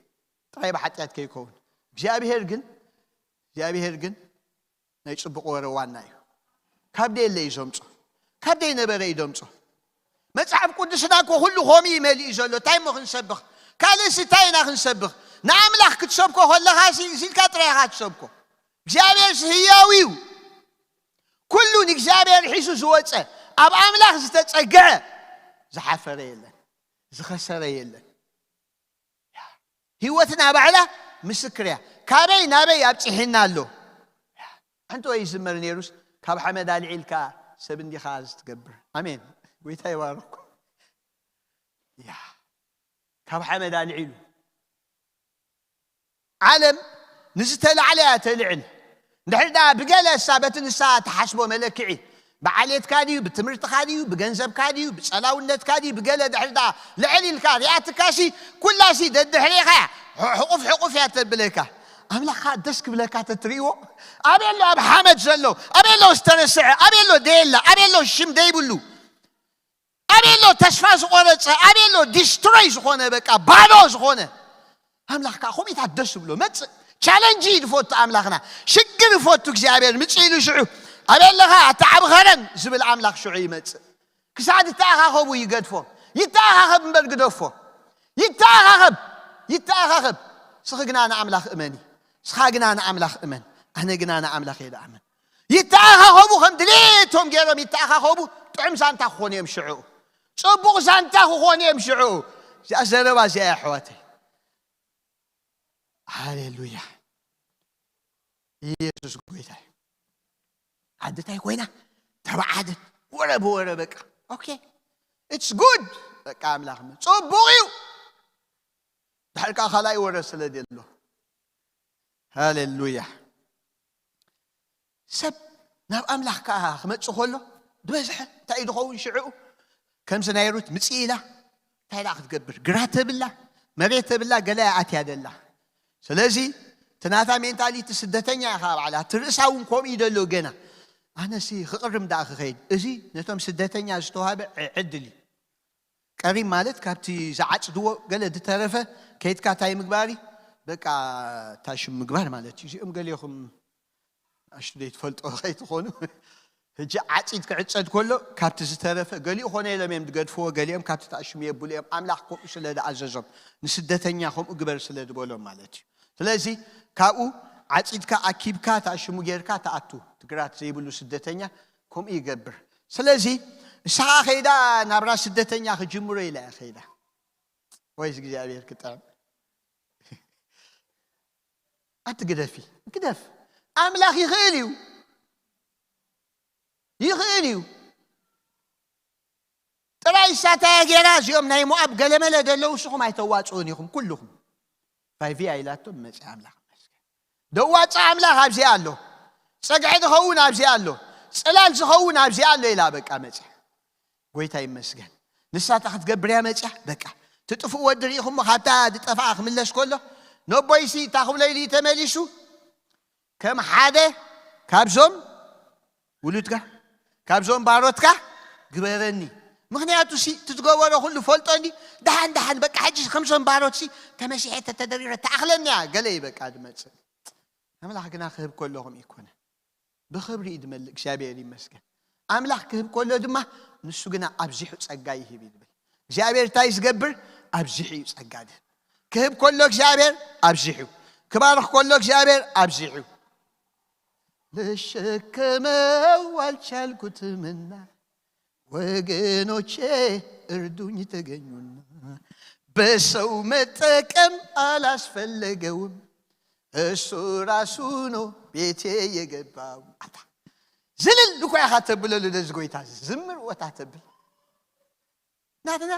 ጥራይ ብሓጢኣት ከይከውን። እግዚኣብሔር ግን፣ እግዚኣብሔር ግን ናይ ጽቡቕ ወረ ዋና እዩ። ካብ ደየለ እዩ ዘምጾ። ካብ ደይነበረ እዩ ዘምጾ። መጽሓፍ ቅዱስና እኮ ኩሉ ከምኡ እዩ መሊኡ ዘሎ። እንታይ እሞ ክንሰብኽ? ካልእስ እንታይ ኢና ክንሰብኽ? ንኣምላኽ ክትሰብኮ ከለኻሲ፣ እዚ ኢልካ ጥራይ ኢኻ ትሰብኮ። እግዚኣብሔርሲ ህያው እዩ። ኩሉ ንእግዚኣብሔር ሒዙ ዝወጸ፣ ኣብ ኣምላኽ ዝተጸግዐ፣ ዝሓፈረ የለን፣ ዝኸሰረ የለን። ህይወትና ባዕላ ምስክር እያ። ካበይ ናበይ ኣብጺሒና ኣሎ? ሓንቲ ወይ ይዝመር ነይሩስ፣ ካብ ሓመድ ኣልዒልካ ሰብ እንዲኻ ዝትገብር። ኣሜን። ጎይታ ይባርኽኩም። ያ፣ ካብ ሓመድ ኣልዒሉ። ዓለም ንዝተላዕለ እያ ተልዕል። እንድሕር ደኣ ብገለ እሳ በቲ ንሳ ትሓስቦ መለክዒ፣ ብዓሌትካ ድዩ፣ ብትምህርትኻ ድዩ፣ ብገንዘብካ ድዩ፣ ብጸላውነትካ ድዩ፣ ብገለ ድሕር ደኣ ልዕል ኢልካ ሪኣትካሲ፣ ኩላሲ ደድሕሬኻ እያ፣ ሕ-፣ ሕቑፍ ሕቑፍ እያ ተብለካ። ኣምላኽካ ደስ ክብለካ ተትርእይዎ፣ ኣበይ ኣሎ ኣብ ሓመድ ዘሎ፣ ኣበይ ኣሎ ዝተረስዐ፣ ኣበይ ኣሎ ደየላ፣ ኣበይ ኣሎ ሽም ደይብሉ፣ ኣበይ ኣሎ ተስፋ ዝቖረጸ፣ ኣበይ ኣሎ ዲስትሮይ ዝኾነ፣ በቃ ባዶ ዝኾነ። ኣምላኽ ከዓ ከምኡታት ደስ ዝብሎ መጽእ። ቻለንጅ እዩ ዝፈቱ ኣምላኽና። ሽግር ይፈቱ እግዚኣብሔር። ምጽእ ኢሉ ሽዑ፣ ኣበይ ኣለኻ ኣታ ዓቢ ኸረን ዝብል ኣምላኽ ሽዑ ይመጽእ። ክሳዕ ዝተኣኻኸቡ ይገድፎ። ይተኣኻኸብ እምበር ግደፎ። ይተኣኻኸብ። ይተኣኻኸብ። ስኺ ግና ንኣምላኽ እመኒ። ንስኻ ግና ንኣምላኽ እመን፣ ኣነ ግና ንኣምላኽ እየ ዝኣምን። ይተኣኻኸቡ፣ ከም ድሌቶም ገይሮም ይተኣኻኸቡ። ጥዑም ዛንታ ክኾኑ እዮም ሽዑ፣ ጽቡቕ ዛንታ ክኾኑ እዮም ሽዑ። እዚኣ ዘረባ እዚኣ እያ ኣሕዋተይ። ሃሌሉያ። ኢየሱስ ጎይታ እዩ። ዓዲ እንታይ ኮይና? ተባዓደ። ወረ ብወረ በቃ። ኦኬ፣ it's good። በቃ ኣምላኽ ም- ጽቡቕ እዩ። ድሕር ከዓ ካልኣይ ወረ ስለ ዘሎ፣ ሃሌሉያ። ሰብ ናብ ኣምላኽ ከዓ ክመጽእ ከሎ ዝበዝሐ እንታይ እዩ ዝኸውን ሽዕኡ? ከምዚ ናይ ሩት ምጽእ ኢላ እንታይ ኢላ ክትገብር? ግራት ተብላ፣ መሬት ተብላ፣ ገላ እያ ኣትያ ደላ። ስለዚ እቲ ናታ ሜንታሊቲ ስደተኛ እያ ከዓ ባዕላ። እቲ ርእሳ እውን ከምኡ እዩ ደሎ ገና። ኣነሲ ክቕርም ደኣ ክኸይድ። እዚ ነቶም ስደተኛ ዝተዋህበ ዕ- ዕድል እዩ። ቀሪም ማለት ካብቲ ዝዓጽድዎ ገለ ዝተረፈ ከይድካ እንታይ ምግባር እዩ? በቃ ታሽም ምግባር ማለት እዩ። እዚኦም ገሊኹም ኣሽቱ ዘይትፈልጦ ከይትኾኑ። ሕጂ ዓጺድ ክዕጸድ ከሎ ካብቲ ዝተረፈ ገሊኡ ኮነ ኢሎም እዮም ዝገድፍዎ፣ ገሊኦም ካብቲ ታሽም የብሉ እዮም። ኣምላኽ ከምኡ ስለ ዝኣዘዞም፣ ንስደተኛ ከምኡ ግበር ስለ ዝበሎም ማለት እዩ። ስለዚ ካብኡ ዓጺድካ ኣኪብካ ታሽሙ ጌርካ ትኣቱ። ትግራት ዘይብሉ ስደተኛ ከምኡ ይገብር። ስለዚ ንስኻ ከይዳ ናብራ ስደተኛ ክጅምሮ ኢላ እያ ከይዳ። ወይስ እግዚኣብሔር ክጥዕም? ኣቲ ግደፊ፣ ግደፍ። ኣምላኽ ይኽእል እዩ፣ ይኽእል እዩ። ጥራይ እሳታ እያ ጌራ። እዚኦም ናይ ሞኣብ ገለመለ ደለዉ፣ ንስኹም ኣይተዋፅኡን ኢኹም ኩልኹም። ፋይቪ ኣይላቶም መፅእ ኣምላኽ ይመስገን። ደዋፃ ኣምላኽ ኣብዚኣ ኣሎ። ፀግዒ ዝኸውን ኣብዚኣ ኣሎ። ፅላል ዝኸውን ኣብዚኣ ኣሎ ኢላ በቃ መፅእ። ጎይታ ይመስገን። ንሳታ ክትገብር እያ መፅያ። በቃ ትጥፍእ ወዲ ርኢኹሞ ካብታ ዝጠፍኣ ክምለስ ከሎ፣ ነቦይሲ እታ ክብሎ ኢሉ እዩ ተመሊሱ። ከም ሓደ ካብዞም ውሉድካ፣ ካብዞም ባሮትካ ግበረኒ። ምኽንያቱ ሲ እቲ ዝገበሮ ኩሉ ፈልጦ እንዲ። ደሓን ደሓን በቃ ሕጂ ከምዞም ባሮት ሲ ተመሲሐ ተተደሪረ ተኣኽለኒ እያ ገለ እዩ በቃ ዝመፅእ። ኣምላኽ ግና ክህብ ከሎ ከምኡ ይኮነ። ብኽብሪ እዩ ዝመልእ። እግዚኣብሔር ይመስገን። ኣምላኽ ክህብ ከሎ ድማ ንሱ ግና ኣብዚሑ ጸጋ ይህብ እዩ ዝብል። እግዚኣብሔር እንታይ ዝገብር? ኣብዚሑ እዩ ጸጋ ዝህብ። ክህብ ከሎ እግዚኣብሔር ኣብዚሑ፣ ክባርኽ ከሎ እግዚኣብሔር ኣብዚሑ። ልሸከመው አልቻልኩትምና ወገኖቼ እርዱኝ ተገኙና፣ በሰው መጠቀም አላስፈለገውም፣ እሱ ራሱ ነው ቤቴ የገባው። ኣታ ዝልል እኮ ኢኻ ተብለሉ ነዚ ጎይታ እዚ ዝምር ወታ ተብል ናትና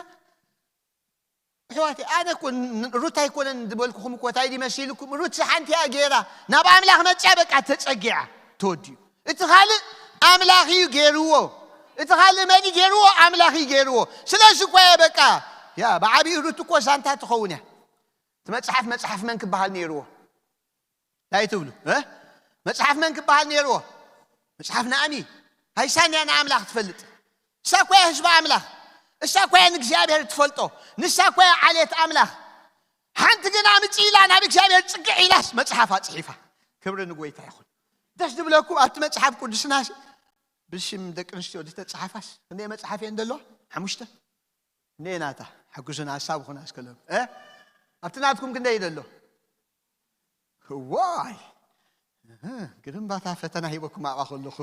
ኣሕዋተይ፣ ኣነ እኮ ን- ሩት ኣይኮነን ዝበልኩኹም እኮ፣ እንታይ ድዩ መሲልኩም? ሩት ሓንቲ እያ ገይራ፣ ናብ ኣምላኽ መጽያ፣ በቃ ተጸጊዓ፣ ተወዲኡ። እቲ ካልእ ኣምላኽ እዩ ገይርዎ። እቲ ካልእ መን እዩ ገይርዎ? ኣምላኽ እዩ ገይርዎ። ስለዚ እኮ እየ በቃ፣ ያ ብዓቢኡ ሩት እኮ ዛንታ ትኸውን እያ። እቲ መጽሓፍ መጽሓፍ መን ክበሃል ነይርዎ? እንታይ ትብሉ እ? መጽሓፍ መን ክበሃል ነይርዎ? መጽሓፍ ናእሚ። ሃይሳን እያ ንኣምላኽ ትፈልጥ። እሳ እኮ እያ ህዝቢ ኣምላኽ። እሳ እኮ እያ ንእግዚኣብሔር ትፈልጦ። ንሳ እኮ እያ ዓሌት ኣምላኽ። ሓንቲ ግን ኣምጺ ኢላ ናብ እግዚኣብሔር ጽግዕ ኢላስ መጽሓፍ ኣጽሒፋ። ክብሪ ንጎይታ ይኹን። ደስ ዝብለኩም ኣብቲ መጽሓፍ ቅዱስና ሲ ብሽም ደቂ ኣንስትዮ ዝተጻሓፋስ ክንደይ መጽሓፍ እየን ዘለዋ? ሓሙሽተ። እንዴ ናታ ሓጉስና ሓሳብ ኹና እስከሎም እ ኣብቲ ናትኩም ክንደይ እዩ ዘሎ? ዋይ እህ፣ ግርምባታ ፈተና ሂበኩም ኣብኣ ከለኹ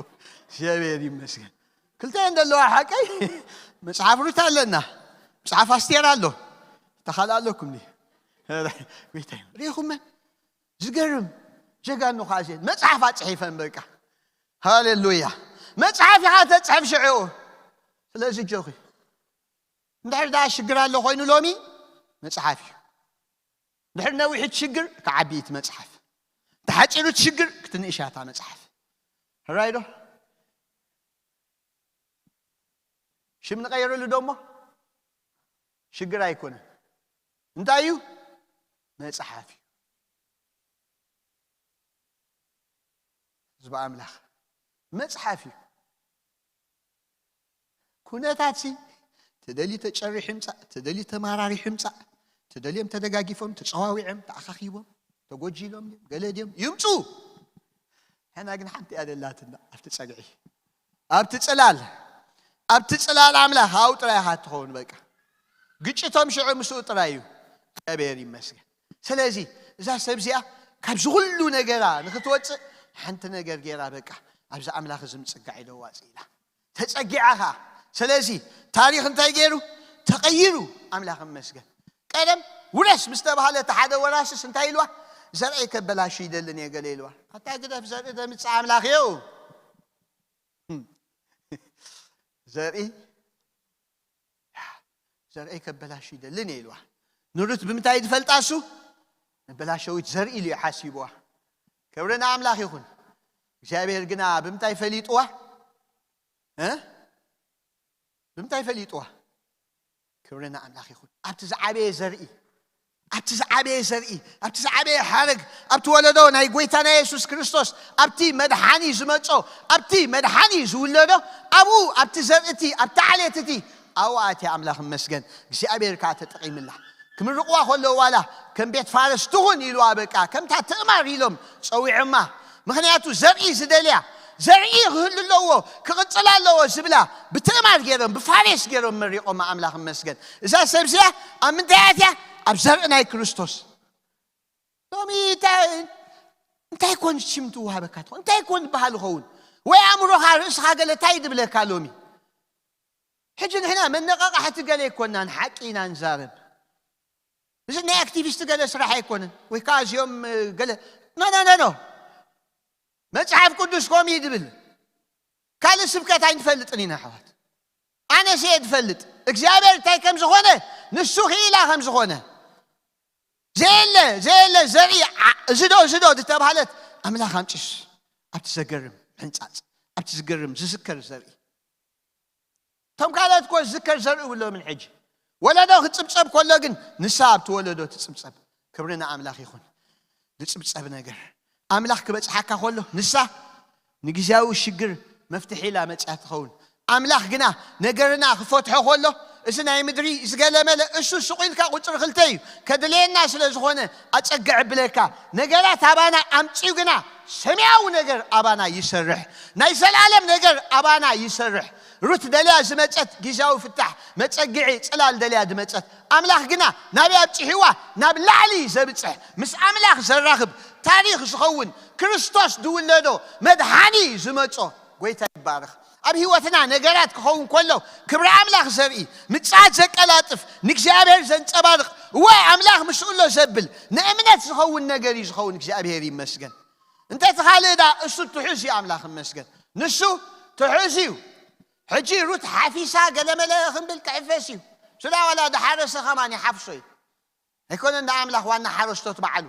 እግዚኣብሔር ይመስገን። ክልተ እየን ዘለዋ ሓቀይ። መጽሓፍ ሩት ኣለና፣ መጽሓፍ ኣስቴር ኣሎ። ተኻል ኣለኩም ኒ ጎይታ እዩ። ሪኢኹመን ዝገርም ጀጋኑ ኻዜን መጽሓፍ ኣጽሒፈን በቃ። ሃሌሉያ። መጽሓፍ ኢኻ ተጽሕፍ ሽዑ። ስለዚ ጆኺ እንድሕር ደኣ ሽግር ኣሎ ኮይኑ ሎሚ መጽሓፍ እዩ። እንድሕር ነዊሕ እቲ ሽግር ክዓቢ እቲ መጽሓፍ፣ ተሓጺሩ እቲ ሽግር ክትንእሻ እታ መጽሓፍ። ሕራይ ዶ? ሽም ንቐይረሉ ዶ እሞ? ሽግር ኣይኮነን። እንታይ እዩ? መጽሓፍ እዩ። ህዝቢ ኣምላኽ መጽሓፍ እዩ። ኩነታት ሲ ተደልዩ ተጨሪሑ ይምጻእ፣ ተደልዩ ተማራሪሑ ይምጻእ፣ ተደልዮም ተደጋጊፎም ተጸዋዊዖም ተኣኻኺቦም ተጎጂሎም ድዮም ገለ ድዮም ይምጹ። ሕና ግን ሓንቲ እያ ደላትና ኣብቲ ጸግዒ፣ ኣብቲ ጽላል፣ ኣብቲ ጽላል ኣምላኽ ኣብኡ ጥራይ ኢኻ ትኸውን። በቃ ግጭቶም ሽዑ ምስኡ ጥራይ እዩ። እግዚኣብሔር ይመስገን። ስለዚ እዛ ሰብ እዚኣ ካብዚ ኩሉ ነገራ ንክትወፅእ ሓንቲ ነገር ገይራ፣ በቃ ኣብዚ ኣምላኽ እዚ ምፅጋዕ ኢለ ዋፅ ኢላ ተፀጊዓ ኸዓ። ስለዚ ታሪኽ እንታይ ገይሩ? ተቐይሩ። ኣምላኽ ይመስገን። ቀደም ውረስ ምስ ተባህለ፣ እቲ ሓደ ወራስስ እንታይ ኢልዋ? ዘርኢ ከበላሹ ይደልን እየ ገለ ኢልዋ። ኣታ ግደፍ፣ ዘርኢ ዘምፅእ ኣምላኽ እዩ። ዘርኢ ዘርኢ ከበላሹ ይደልን እየ ኢልዋ። ንሩት ብምንታይ ዝፈልጣ እሱ? መበላሸዊት ዘርኢ ኢሉ እዩ ሓሲብዋ። ክብሪ ንኣምላኽ ይኹን። እግዚኣብሔር ግና ብምንታይ ፈሊጥዋ? እ? ብምንታይ ፈሊጥዋ? ክብሪ ንኣምላኽ ይኹን። ኣብቲ ዝዓበየ ዘርኢ፣ ኣብቲ ዝዓበየ ዘርኢ፣ ኣብቲ ዝዓበየ ሓረግ፣ ኣብቲ ወለዶ ናይ ጎይታና የሱስ ክርስቶስ፣ ኣብቲ መድሓኒ ዝመጾ፣ ኣብቲ መድሓኒ ዝውለዶ፣ ኣብኡ፣ ኣብቲ ዘርእቲ፣ ኣብቲ ዓሌትቲ፣ ኣብኡ ኣትያ። ኣምላኽ ይመስገን። እግዚኣብሔር ከኣ ተጠቒምላ። ክምርቕዋ ከለዉ ዋላ ከም ቤት ፋረስ ትኹን ኢልዋ፣ በቃ ከምታ ትእማር ኢሎም ጸዊዖማ። ምኽንያቱ ዘርኢ ዝደልያ፣ ዘርኢ ክህሉ ኣለዎ፣ ክቕጽል ኣለዎ ዝብላ ብትእማር ገይሮም፣ ብፋሬስ ገይሮም መሪቖማ። ኣምላኽ ይመስገን። እዛ ሰብ እዚኣ ኣብ ምንታይ ኣትያ? ኣብ ዘርኢ ናይ ክርስቶስ። ሎሚ እንታይ፣ እንታይ ኮን ሽም ትወሃበካ ትኾን? እንታይ ኮን ዝበሃል ይኸውን? ወይ ኣእምሮኻ፣ ርእስኻ ገለ እንታይ ድብለካ ሎሚ? ሕጂ ንሕና መነቓቓሕቲ ገለ ኣይኮናን፣ ሓቂ ኢና ንዛረብ። እዚ ናይ ኣክቲቪስት ገለ ስራሕ ኣይኮነን። ወይ ከዓ እዚኦም፣ እ፣ ገለ፣ ኖ፣ ኖ፣ ኖ፣ ኖ። መጽሓፍ ቅዱስ ከምኡ እዩ ድብል። ካልእ ስብከት ኣይንፈልጥን ኢና፣ ኣሕዋት። ኣነስ እየ ድፈልጥ እግዚኣብሔር እንታይ ከም ዝኾነ፣ ንሱ ክኢላ ከም ዝኾነ። ዘየለ፣ ዘየለ ዘርኢ፣ ዓ-፣ እዚ ዶ፣ እዚ ዶ ዝተባህለት ኣምላኽ ኣምጪስ ኣብቲ ዘገርም ሕንጻጽ፣ ኣብቲ ዝገርም ዝዝከር ዘርኢ። እቶም ካልኦት እኮ ዝዝከር ዘርኢ የብሎምን። ሕጂ ወለዶ ክጽብጸብ ከሎ ግን ንሳ ኣብቲ ወለዶ ትጽብጸብ። ክብሪ ንኣምላኽ ይኹን። ዝጽብጸብ ነገር ኣምላኽ ክበጽሓካ ከሎ ንሳ ንግዜያዊ ሽግር መፍትሒ ኢላ መጽያ ትኸውን። ኣምላኽ ግና ነገርና ክፈትሖ ከሎ፣ እዚ ናይ ምድሪ ዝገለመለ እሱ ሱቕ ኢልካ ቁጽሪ ክልተ እዩ። ከድልየና ስለ ዝኾነ ኣጸግዕ ብለካ። ነገራት ኣባና ኣምጺኡ ግና ሰማያዊ ነገር ኣባና ይሰርሕ። ናይ ዘላለም ነገር ኣባና ይሰርሕ። ሩት ደልያ ዝመጸት ግዜያዊ ፍታሕ፣ መጸግዒ፣ ጽላል ደልያ ዝመጸት፣ ኣምላኽ ግና ናበይ ኣብጺሕዋ? ናብ ላዕሊ ዘብጽሕ፣ ምስ ኣምላኽ ዘራኽብ፣ ታሪኽ ዝኸውን፣ ክርስቶስ ዝውለዶ፣ መድሓኒ ዝመጾ። ጎይታ ይባረኽ። ኣብ ህይወትና ነገራት ክኸውን ከሎ፣ ክብሪ ኣምላኽ ዘርኢ፣ ምጽኣት ዘቀላጥፍ፣ ንእግዚኣብሔር ዘንጸባርቕ፣ እወ ኣምላኽ ምስኡ ኣሎ ዘብል፣ ንእምነት ዝኸውን ነገር እዩ ዝኸውን። እግዚኣብሔር ይመስገን። እንተ እቲ ካልእ ዳ፣ እሱ ትሑዝ እዩ። ኣምላኽ ይመስገን። ንሱ ትሑዝ እዩ። ሕጂ ሩት ሓፊሳ ገለመለ ክንብል ክሕፈስ እዩ። ስዳ ዋላ ዝሓረሰ ከማን ይሓፍሶ እዩ። ኣይኮነን ንኣምላኽ ዋና ሓረስቶት ባዕሉ።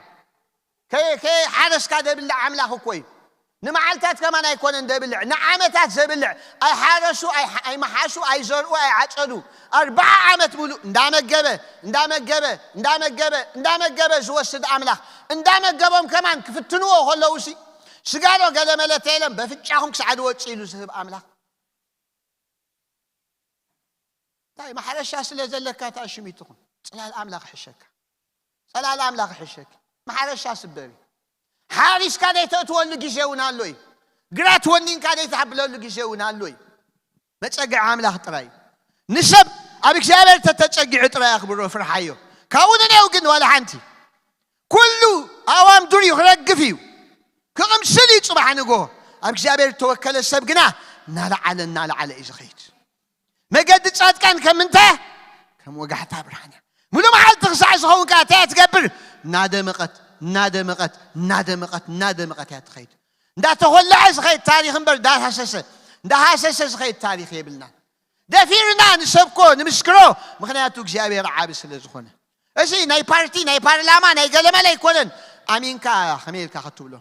ከ-፣ ከይሓረስካ ዘብልዕ ኣምላኽ እኮ እዩ። ንመዓልታት ከማን ኣይኮነን ዘብልዕ፣ ንዓመታት ዘብልዕ። ኣይሓረሱ፣ ኣይ-፣ ኣይመሓሹ፣ ኣይዘርኡ፣ ኣይዓጸዱ። ኣርብዓ ዓመት ሙሉእ እንዳመገበ፣ እንዳመገበ፣ እንዳመገበ፣ እንዳመገበ ዝወስድ ኣምላኽ፣ እንዳመገቦም ከማን ክፍትንዎ ከለውሲ፣ ስጋ ዶ ገለመለ ተይለም በፍጫኹም ክሳዕ ዝወጽእ ኢሉ ዝህብ ኣምላኽ። እንታይ ማሕረሻ ስለ ዘለካ እታ ሽም ይትኹን። ጽላል ኣምላኽ ይሕሸካ። ጸላል ኣምላኽ ይሕሸኪ። ማሕረሻ ስበሪ። ሓሪስካ ዘይተእትወሉ ግዜ እውን ኣሎ እዩ። ግራት ወኒንካ ዘይትሓብለሉ ግዜ እውን ኣሎ እዩ። መጸግዒ ኣምላኽ ጥራይ እዩ። ንሰብ ኣብ እግዚኣብሔር ተተጸጊዑ ጥራይ ኣኽብሮ፣ ፍርሓዮ። ካብኡ ንኔው ግን ዋላ ሓንቲ። ኩሉ ኣእዋም ዱር እዩ፣ ክረግፍ እዩ። ክቕምስል እዩ ጽባሕ ንግሆ። ኣብ እግዚኣብሔር እተወከለ ሰብ ግና እናለዓለ፣ እናለዓለ እዩ ዝኸይድ። መገዲ ጻድቃን ከም ምንታይ? ከም ወጋሕታ ብርሃን እያ። ሙሉ መዓልቲ ክሳዕ ዝኸውን ከኣ እንታይ እያ ትገብር? እናደመቐት፣ እናደመቐት፣ እናደመቐት፣ እናደመቐት እያ ትኸይድ። እንዳተኾለዐ ዝኸይድ ታሪኽ እምበር፣ እንዳሃሰሰ፣ እንዳሃሰሰ ዝኸይድ ታሪኽ የብልናን። ደፊርና ንሰብኮ፣ ንምስክሮ፣ ምኽንያቱ እግዚኣብሔር ዓቢ ስለ ዝኾነ። እዚ ናይ ፓርቲ፣ ናይ ፓርላማ፣ ናይ ገለመለ ኣይኮነን። ኣሚንካ ከመይ ኢልካ ክትብሎ?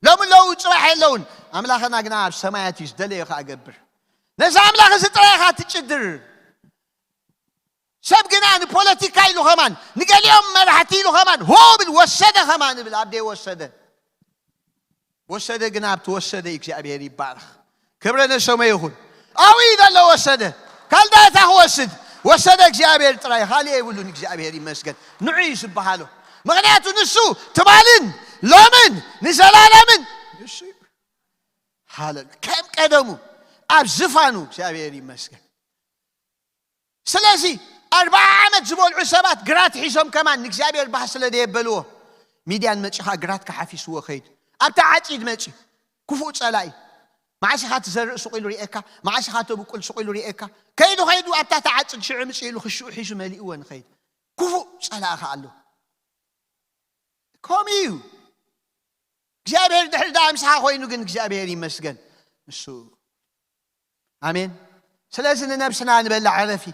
ሎሚ ኣለዉ፣ ጽባሕ የለውን። ኣምላኽና ግና ኣብ ሰማያት እዩ፣ ዝደለዮ ከኣ ገብር። ነዚ ኣምላኽ እዚ ጥራይ ኢኻ ትጭድር። ሰብ ግና ንፖለቲካ ኢሉ ኸማን፣ ንገሊኦም መራሕቲ ኢሉ ኸማን፣ ሆ ብል ወሰደ ኸማን ብል፣ ኣብ ደይ ወሰደ። ወሰደ ግና ኣብቲ ወሰደ እግዚኣብሔር ይባረኽ። ክብረ ነሰሞ ይኹን። ኣብኡ እዩ ዘሎ ወሰደ። ካልዳታ ክወስድ ወሰደ እግዚኣብሔር ጥራይ፣ ካልእ የብሉን። እግዚኣብሔር ይመስገን። ንዑ እዩ ዝበሃሎ። ምኽንያቱ ንሱ ትማልን ሎምን ንዘላለምን ንሱ እዩ። ሃሌሉያ። ከም ቀደሙ ኣብ ዝፋኑ እግዚኣብሔር ይመስገን። ስለዚ ኣርብዓ ዓመት ዝበልዑ ሰባት ግራት ሒዞም ከማን ንእግዚኣብሔር ባህ ስለ ደየበልዎ፣ ሚድያን መጺኻ ግራትካ ሓፊስዎ ከይዱ ኣብታ ዓጺድ መጺ ክፉእ ጸላኢ። መዓስ ኢኻ ትዘርእ ስቕ ኢሉ ርእየካ፣ መዓስ ኢኻ ተብቁል ስቕ ኢሉ ርእየካ። ከይዱ ከይዱ ኣብታ ትዓጽድ ሽዑ ምጽእ ኢሉ ክሽኡ ሒዙ መሊእዎ ንኸይድ። ክፉእ ጸላእኻ ኣሎ። ከምኡ እዩ እግዚኣብሔር። ድሕሪ ደኣ ምሳኻ ኮይኑ ግን እግዚኣብሔር ይመስገን ንሱ። ኣሜን። ስለዚ ንነብስና ንበላ ዕረፊ።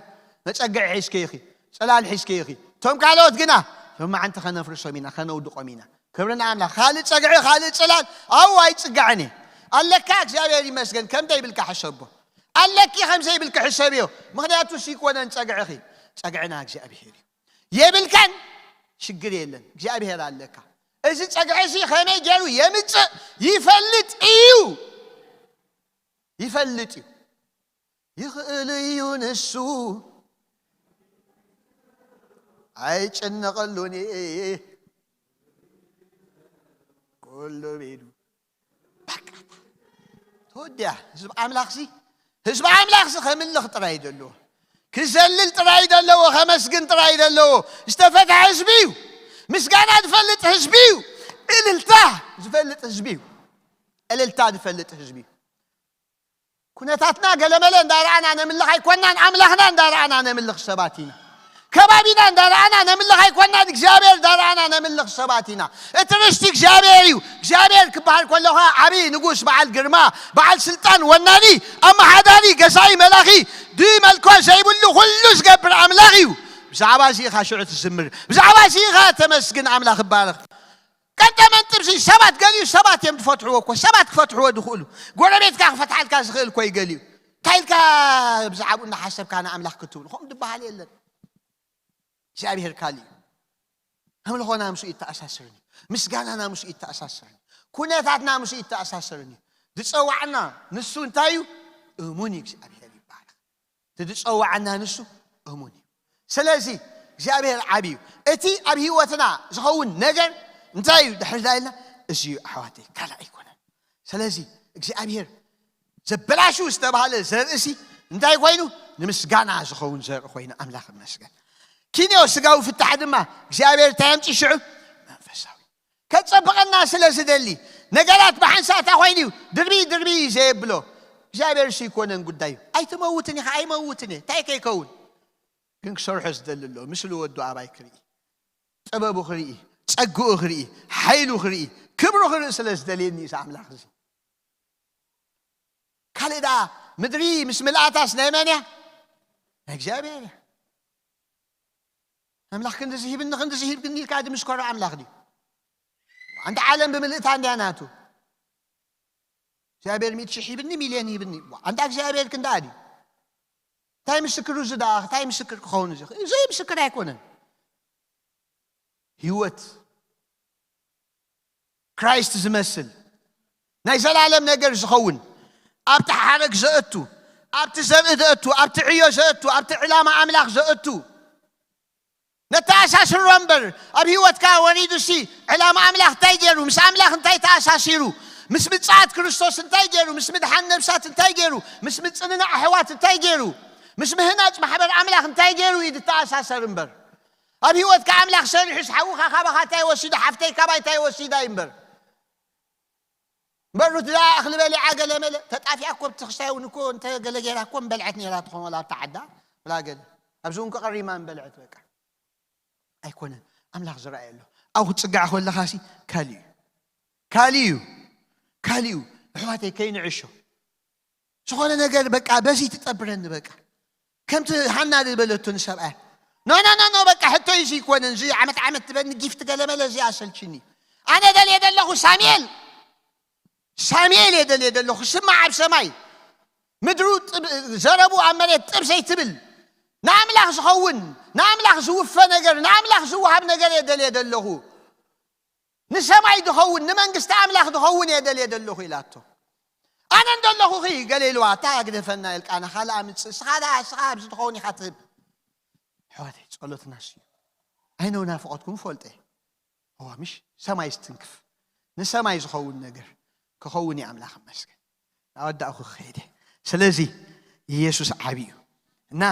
መጸግዒ ሒዝከ ኢኺ፣ ጽላል ሒዝከ ኢኺ። እቶም ካልኦት ግና ሎማዓንቲ ከነፍርሶም ኢና፣ ከነውድቖም ኢና። ክብሪ ንኣምላኽ። ካልእ ጸግዒ፣ ካልእ ጽላል ኣብኡ ኣይጽጋዕን እየ። ኣለካ እግዚኣብሔር ይመስገን ከም ዘይብልካ ሕሰቦ። ኣለኪ ከም ዘይብልካ ሕሰብዮ። ምኽንያቱ ሲኮነን ጸግዕኺ፣ ጸግዕና እግዚኣብሔር እዩ። የብልካን ሽግር የለን፣ እግዚኣብሔር ኣለካ። እዚ ጸግዒ እዚ ከመይ ገይሩ የምጽእ ይፈልጥ እዩ። ይፈልጥ እዩ። ይኽእል እዩ ንሱ። ኣይጨነቐሉን እየ። ኩሉ ቤዱ በቃ ተወዲያ። ህዝቢ ኣምላኽሲ፣ ህዝቢ ኣምላኽሲ ከምልኽ ጥራይ ዘለዎ፣ ክዘልል ጥራይ ዘለዎ፣ ከመስግን ጥራይ ዘለዎ ዝተፈትሐ ህዝቢ እዩ። ምስጋና ዝፈልጥ ህዝቢ እዩ። እልልታ ዝፈልጥ ህዝቢ እዩ። እልልታ ዝፈልጥ ህዝቢ እዩ። ኩነታትና ገለመለ እንዳረኣና ነምልኽ ኣይኮናን፣ ኣምላኽና እንዳረኣና ነምልኽ ሰባት ኢና። ከባቢና እንዳረኣና ነምልኽ ኣይኮናን፣ እግዚኣብሔር እንዳረኣና ነምልኽ ሰባት ኢና። እቲ ርስቲ እግዚኣብሔር እዩ። እግዚኣብሔር ክበሃል ከሎ ኸዓ ዓብዪ ንጉስ፣ በዓል ግርማ፣ በዓል ስልጣን፣ ወናኒ፣ ኣመሓዳሪ፣ ገዛኢ፣ መላኺ፣ ድመልኮ ዘይብሉ ኩሉ ዝገብር ኣምላኽ እዩ። ብዛዕባ እዚ ኢኻ ሽዑ ትዝምር፣ ብዛዕባ እዚ ኢኻ ተመስግን፣ ኣምላኽ ይባረኽ። ቀንጠ መንጥብሲ ሰባት ገሊኡ ሰባት እዮም ዝፈትሕዎ እኮ። ሰባት ክፈትሕዎ ዝኽእሉ፣ ጎረቤትካ ክፈትሓልካ ዝኽእል እኮ እዩ ገሊኡ። እንታይ ኢልካ ብዛዕባኡ እናሓሰብካ ንኣምላኽ ክትብል? ከምኡ ዝበሃል የለን። እግዚኣብሔር ካልእ እዩ። ኣምልኾና ምስኡ ይተኣሳሰርን እዩ። ምስጋናና ምስኡ ይተኣሳሰርን እዩ። ኩነታትና ምስኡ ይተኣሳሰርን እዩ። ዝጸዋዕና ንሱ እንታይ እዩ? እሙን እዩ። እግዚኣብሔር ይባረኽ። እቲ ዝጸዋዓና ንሱ እሙን እዩ። ስለዚ እግዚኣብሔር ዓቢ እዩ። እቲ ኣብ ህይወትና ዝኸውን ነገር እንታይ እዩ ድሕር ዳ ኢልና? እዚ እዩ ኣሕዋተይ፣ ካልእ ኣይኮነን። ስለዚ እግዚኣብሔር ዘበላሹ ዝተባህለ ዘርእሲ እንታይ ኮይኑ? ንምስጋና ዝኸውን ዘርኢ ኮይኑ። ኣምላኽ ይመስገን። ኪንዮ ስጋዊ ፍታሕ ድማ እግዚኣብሔር እንታይ ኣምጺ ሽዑ? መንፈሳዊ። ከጸብቐና ስለ ዝደሊ ነገራት ብሓንሳእታ ኮይኑ እዩ ድርቢ ድርቢ ዘየብሎ። እግዚኣብሔር እሱ ይኮነን ጉዳዩ። ኣይትመውትን ኢኻ፣ ኣይመውትን እየ፣ እንታይ ከይከውን? ግን ክሰርሖ ዝደሊ ኣሎ። ምስሊ ወዱ ኣባይ ክርኢ፣ ጥበቡ ክርኢ፣ ጸግኡ ክርኢ፣ ሓይሉ ክርኢ፣ ክብሩ ክርኢ ስለ ዝደልየኒ እዩ እዚ ኣምላኽ እዚ። ካልእ ደኣ ምድሪ ምስ ምልኣታስ ናይ መን እያ? ናይ እግዚኣብሔር እያ። ኣምላኽ ክንድዚ ሂብኒ፣ ክንድዚ ሂብኒ ኢልካ ድምስከሮ ኣምላኽ ድዩ? ኣንታ ዓለም ብምልእታ እንድያ ናቱ። እግዚኣብሔር ሚእቲ ሺሕ ሂብኒ፣ ሚልዮን ሂብኒ። ኣንታ እግዚኣብሔር ክንዳ ድዩ? እንታይ ምስክር እዚ ደኣ? እንታይ ምስክር ክኸውን እዚ? እዚ ምስክር ኣይኮነን። ህይወት ክራይስት ዝመስል ናይ ዘላለም ነገር ዝኸውን፣ ኣብቲ ሓረግ ዘእቱ፣ ኣብቲ ዘርኢ ዘእቱ፣ ኣብቲ ዕዮ ዘእቱ፣ ኣብቲ ዕላማ ኣምላኽ ዘእቱ፣ ነተኣሳስሮ እምበር፣ ኣብ ህይወትካ ወሪዱሲ ዕላማ ኣምላኽ እንታይ ገይሩ? ምስ ኣምላኽ እንታይ ተኣሳሲሩ? ምስ ምጽኣት ክርስቶስ እንታይ ገይሩ? ምስ ምድሓን ነብሳት እንታይ ገይሩ? ምስ ምጽንናዕ ኣሕዋት እንታይ ገይሩ? ምስ ምህናጽ ማሕበር ኣምላኽ እንታይ ገይሩ እዩ ዝተኣሳሰር እምበር? ኣብ ህይወትካ ኣምላኽ ሰሪሑስ ሓውኻ ካባኻ እንታይ ወሲዱ? ሓፍተይ ካባይ እንታይ ወሲዳ እዩ እምበር? በሩ ትዳ እኽሊ በሊዓ ገለ መለ ተጣፊኣ እኮ ብቲ ክስታይ እውን እኮ እንተ ገለ ገይራ እኮ ምበልዐት ነይራ ትኾን፣ ወላ ኣብታ ዓዳ፣ ወላ ገለ ኣብዚ እውን ከቐሪማ ምበልዐት። በቃ ኣይኮነን። ኣምላኽ ዝረኣየ ኣሎ። ኣብኡ ክትጽጋዕ ከለኻሲ ካልእ እዩ፣ ካልእ እዩ፣ ካልእ እዩ። ኣሕዋተይ ከይንዕሾ ዝኾነ ነገር በቃ በዚ ትጠብረኒ በቃ ከምቲ ሃና ዝበለቶ ንሰብኣያ። ኖ ኖ ኖ ኖ፣ በቃ ሕቶ እዚ ይኮነን፣ እዚ ዓመት ዓመት ትበኒ ጊፍት ገለ መለ እዚ ኣሰልችኒ። ኣነ ደልየ ዘለኹ ሳሙኤል፣ ሳሙኤል እየ ደልየ ዘለኹ። ስማዕ ኣብ ሰማይ፣ ምድሩ ጥብ-፣ ዘረቡ ኣብ መሬት ጥብ ዘይትብል፣ ንኣምላኽ ዝኸውን፣ ንኣምላኽ ዝውፈ ነገር፣ ንኣምላኽ ዝወሃብ ነገር እየ ደልየ ዘለኹ። ንሰማይ ዝኸውን፣ ንመንግስቲ ኣምላኽ ዝኸውን እየ ደልየ ዘለኹ ኢላቶ። ኣነ እንደለኹኺ ገለ ኢልዋ፣ እታ ግደፈና ኤልቃና፣ ካልእ ኣምጽእ፣ እስኻ ደኣ፣ እስኻ ኣብዚ ትኸውን ኢኻ ትህብ። ኣሕዋተይ፣ ጸሎትናስ እዩ። ኣይ ነው ናፍቖትኩም እፈልጦ እየ። እዋ፣ ምሽ ሰማይ ዝትንክፍ፣ ንሰማይ ዝኸውን ነገር ክኸውን እዩ። ኣምላኽ ይመስገን። ናወዳእኹ ክኸይድ እየ። ስለዚ ኢየሱስ ዓቢ እዩ። እና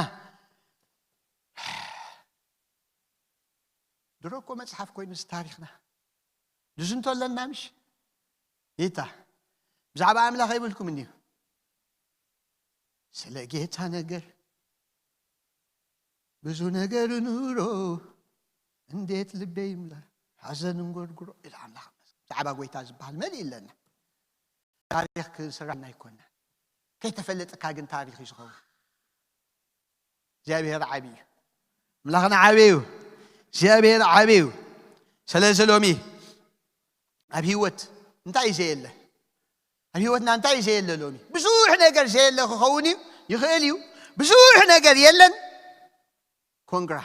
ድሮ እኮ መጽሓፍ ኮይኑ እዚ ታሪኽና። ዝዝንቶ ኣለና ምሽ? ይታ ብዛዕባ ኣምላኽ ኣይብልኩም እንዲዩ። ስለ ጌታ ነገር ብዙ ነገር ኑሮ እንዴት ልቤ ይምላ ሓዘን እንጎርጉሮ ኢሉ ኣምላኽ ይመስገን። ብዛዕባ ጎይታ ዝበሃል መሊእ ኣለና። ታሪኽ ክስራና ኣይኮና። ከይተፈለጥካ ግን ታሪኽ እዩ ዝኸውን። እግዚኣብሔር ዓቢ እዩ። ኣምላኽና ዓቢ እዩ። እግዚኣብሔር ዓቢ እዩ። ስለዚ ሎሚ ኣብ ህይወት እንታይ እዩ ዘየለ? ኣብ ህይወትና እንታይ እዩ ዘየለ? ሎሚ ብዙሕ ነገር ዘየለ ክኸውን እዩ፣ ይኽእል እዩ። ብዙሕ ነገር የለን። ኮንግራ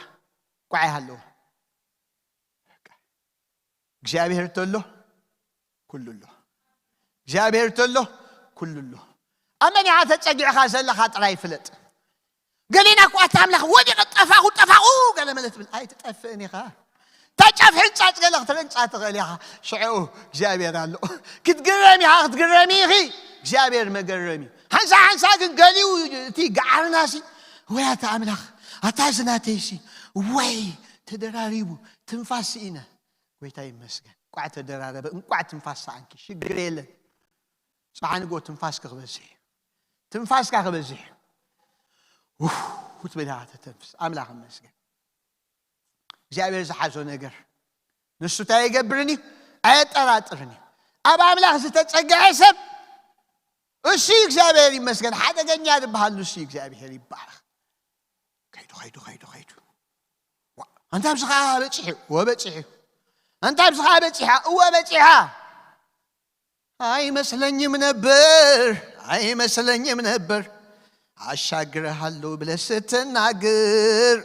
ቋዕ ሃለዎ። እግዚኣብሔር ተሎ ኩሉ ኣሎ። እግዚኣብሔር ተሎ ኩሉ ኣሎ። ኣብ መን ኢኻ ተጸጊዕኻ ዘለኻ ጥራይ ፍለጥ። ገሊና እኮ ኣታ ኣምላኽ ወዲቐ ጠፋኹ፣ ጠፋኹ ገለ መለ ትብል። ኣይትጠፍእን ኢኻ። እታ ጫፍ ሕንጻጽ ገለ ክትርንጻ ትኽእል ኢኻ። ሽዑ እግዚኣብሔር ኣሎ። ክትግረም ኢኻ፣ ክትግረሚ ኢኺ። እግዚኣብሔር መገረሚ። ሓንሳ ሓንሳ ግን ገሊኡ እቲ ገዓርናሲ፣ ወይ ኣታ ኣምላኽ፣ ኣታ እዚ ናተይሲ፣ ወይ ተደራሪቡ፣ ትንፋስ ስኢነ። ጎይታ ይመስገን። እንቋዕ ተደራረበ፣ እንቋዕ ትንፋስ ሰኣንኪ፣ ሽግር የለን። ጽባሕ ንግሆ ትንፋስኪ ክበዝሕ እዩ። ትንፋስካ ክበዝሕ እዩ። ውፍ፣ ክትብል ኢኻ ተተንፍስ። ኣምላኽ ይመስገን። እግዚኣብሔር ዝሓዞ ነገር ንሱ እንታይ ኣይገብርን እዩ? ኣየጠራጥርን እዩ። ኣብ ኣምላኽ ዝተጸግዐ ሰብ እሱ እዩ እግዚኣብሔር ይመስገን። ሓደገኛ ዝበሃል ንሱ እዩ። እግዚኣብሔር ይባረኽ። ከይዱ፣ ከይዱ፣ ከይዱ፣ ከይዱ። ዋ፣ ኣንታ ኣብዚ ኸዓ በጺሑ፣ እወ በጺሑ። ኣንታ ኣብዚ ኸዓ በጺሓ፣ እወ በጺሓ። ኣይመስለኝም ነበር፣ ኣይመስለኝም ነበር። ኣሻግረሃለሁ ብለህ ስትናገር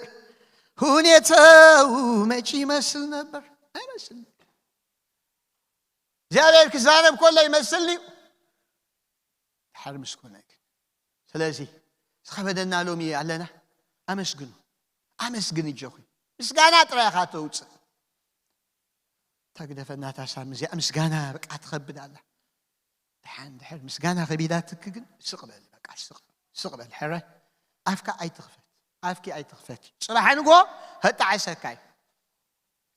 ሁኔታው መች ይመስል ነበር? ኣይመስልም። እግዚኣብሔር ክዛረብ ከሎ ይመስል እዩ። ድሓር ምስ ኮነ ግን። ስለዚ ዝኸበደና ሎሚ ኣለና። ኣመስግኑ። ኣመስግን እጆኺ። ምስጋና ጥራይ ኢኻ ተውፅእ። እታ ግደፈና እታ ሳሚ እዚኣ ምስጋና በቃ ትኸብድ ኣላ። ደሓን ድሕር ምስጋና ከቢዳትኪ ግን ስቕ በል፣ በቃ ስቕ፣ ስቕ በል ሕራይ። ኣፍካ ኣይትኽፈት፣ ኣፍኪ ኣይትኽፈት። ጽባሕ ንግሆ ከጣዕሰካ እዩ።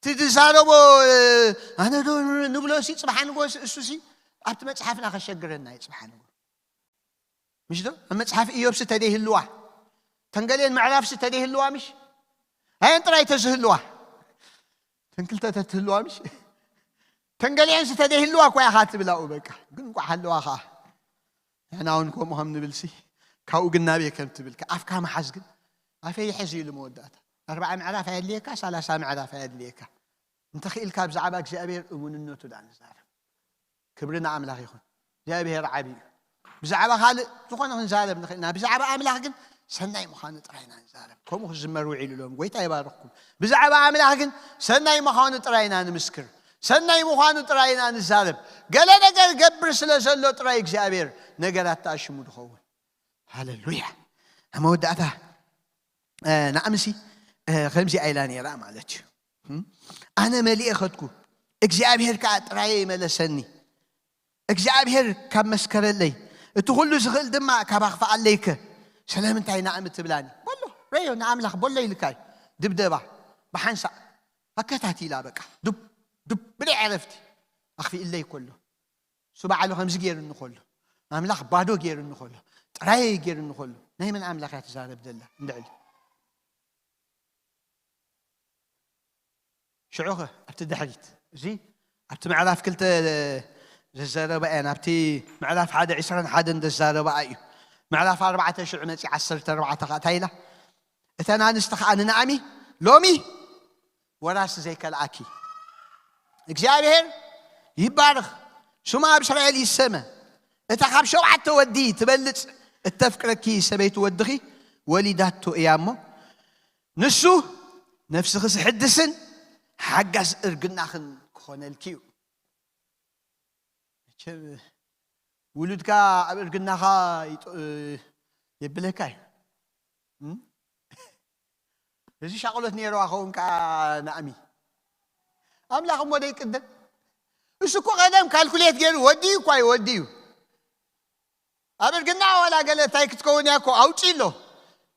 እቲ ዝዛረቦ፣ ኣነ ዶ ንብሎ ሲ ጽባሕ ንግሆ ሲ እሱ ሲ ኣብቲ መጽሓፍና ከሸግረና እዩ ጽባሕ ንግሆ። ምሽ ዶ? ኣብ መጽሓፍ ኢዮብ ሲ ተደይህልዋ። ተንገሌን ምዕራፍ ሲ ተደይህልዋ ምሽ? ኣየን ጥራይ ተዝህልዋ። ተንክልተ ተትህልዋ ምሽ? ተንገሌን ሲ ተደይህልዋ እኳ ኢኻ ትብላኡ በቃ። ግን እንኳዕ ሃለዋ ኸዓ። ንሕና እውን ከምኡ ከም ንብል ሲ፣ ካብኡ ግን ናበይ ከም ትብል ከ፣ ኣፍካ ምሓዝ ግን፣ ኣፈይ ይሕዝ ኢሉ መወዳእታ። ኣርብዓ ምዕራፍ ኣየድልየካ፣ ሰላሳ ምዕራፍ ኣየድልየካ። እንተኽኢልካ ብዛዕባ እግዚኣብሔር እሙንነቱ ደኣ ንዛረብ። ክብሪ ንኣምላኽ ይኹን። እግዚኣብሔር ዓቢ እዩ። ብዛዕባ ካልእ ዝኾነ ክንዛረብ ንኽእል ኢና። ብዛዕባ ኣምላኽ ግን ሰናይ ምዃኑ ጥራይ ኢና ንዛረብ። ከምኡ ክዝመር ውዒሉ ሎም። ጎይታ ይባርኽኩም። ብዛዕባ ኣምላኽ ግን ሰናይ ምዃኑ ጥራይ ኢና ንምስክር። ሰናይ ምዃኑ ጥራይ ኢና ንዛረብ። ገለ ነገር ገብር ስለ ዘሎ ጥራይ እግዚኣብሔር ነገራት ተኣሽሙ ድኸውን። ሃሌሉያ። ኣብ መወዳእታ፣ እ፣ ንኣምሲ፣ እ፣ ከምዚኣ ኢላ ነይራ ማለት እዩ። እም? ኣነ መሊኤ ኸድኩ፣ እግዚኣብሔር ከኣ ጥራየ ይመለሰኒ። እግዚኣብሔር ካብ መስከረለይ፣ እቲ ኹሉ ዝኽእል ድማ ካብ ኣኽፍኣለይከ፣ ስለምንታይ ንኣም ትብላኒ? በሎ፣ ረዮ፣ ንኣምላኽ በሎ ኢልካ እዩ። ድብደባ፣ ብሓንሳእ፣ ኣከታቲላ በቃ፣ ዱብ፣ ዱብ፣ ብደይ ዕረፍቲ፣ ኣኽፊእለይ ከሎ። እሱ ባዕሉ ከምዚ ገይሩኒ ከሎ፣ ኣምላኽ ባዶ ገይሩኒ ከሎ፣ ጥራይ ገይሩኒ ከሎ፣ ናይ መን ኣምላኽ እያ ትዛረብ ዘላ? እንድዕሊ። ሽዑኸ ኣብቲ ድሕሪት፣ እዚ ኣብቲ ምዕራፍ ክልተ ዝዘረባ እየን፣ ኣብቲ ምዕራፍ ሓደ ዕስራን ሓደን ዘዛረባ እዩ። ምዕራፍ ኣርባዕተ ሽዑ መጺ ዓሰርተ ኣርባዕተ ኸኣ እንታይ ኢላ? እተን ኣንስቲ ኸኣ ንናእሚ፣ ሎሚ ወራስ ዘይከልኣኪ እግዚኣብሔር ይባርኽ፣ ስሙ ኣብ እስራኤል ይሰመ። እታ ካብ ሸውዓተ ወዲ ትበልጽ እተፍቅረኪ ሰበይቲ ወድኺ ወሊዳቶ እያ እሞ፣ ንሱ ነፍስኺ ዝሕድስን ሓጋዝ እርግናኽን ክኾነልኪ እዩ። መቸም ውሉድካ ኣብ እርግናኻ ይጥ-፣ የብለካ እዩ። እም? እዚ ሻቕሎት ነይርዋ ኸውን ከኣ ናእሚ። ኣምላኽ እሞ ደይቅደም። እሱ እኮ ቀደም ካልኩሌት ገይሩ ወዲዩ እኳ እዩ ወዲዩ። ኣብ እርግና ዋላ ገለ እንታይ ክትከውን እያ እኮ ኣውጺ ኣሎ።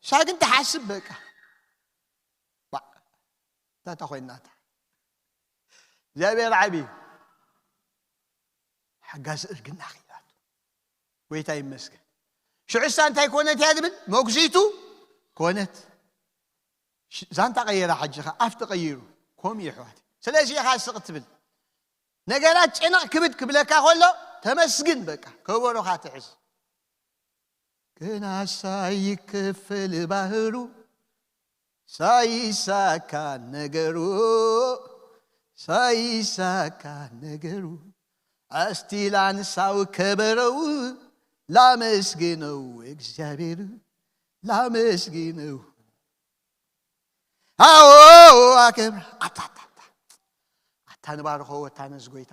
እሳ ግን ትሓስብ በቃ። ዋ፣ ታታ ኮይናታ። እግዚኣብሔር ዓቢ እዩ። ኣጋዚ እርግና ክኢላቶ። ጎይታ ይመስገን። ሽዑሳ እንታይ ኮነት እያ ዝብል? መጉዚቱ ኮነት። ሽ- ዛንታ ቀየራ። ሕጂ ኸ ኣፍ ተቐይሩ። ኮም ይሕዋት። ስለዚ ኢኻ ስቕ ትብል። ነገራት ጨነቕ ክብድ ክብለካ ከሎ ተመስግን። በቃ ከበሮኻ ትሕዝ። ግና ሳይከፈል ባህሩ ሳይሳካ ነገሩ ሳይሳካ ነገሩ ኣስቲል ኣንሳው ከበረው ላመስግነው እግዚኣብሔር ላመስግነው። ኣዎ ኣከብር ኣታታታ ኣታ ንባርኾ ወታ ነዚ ጎይታ።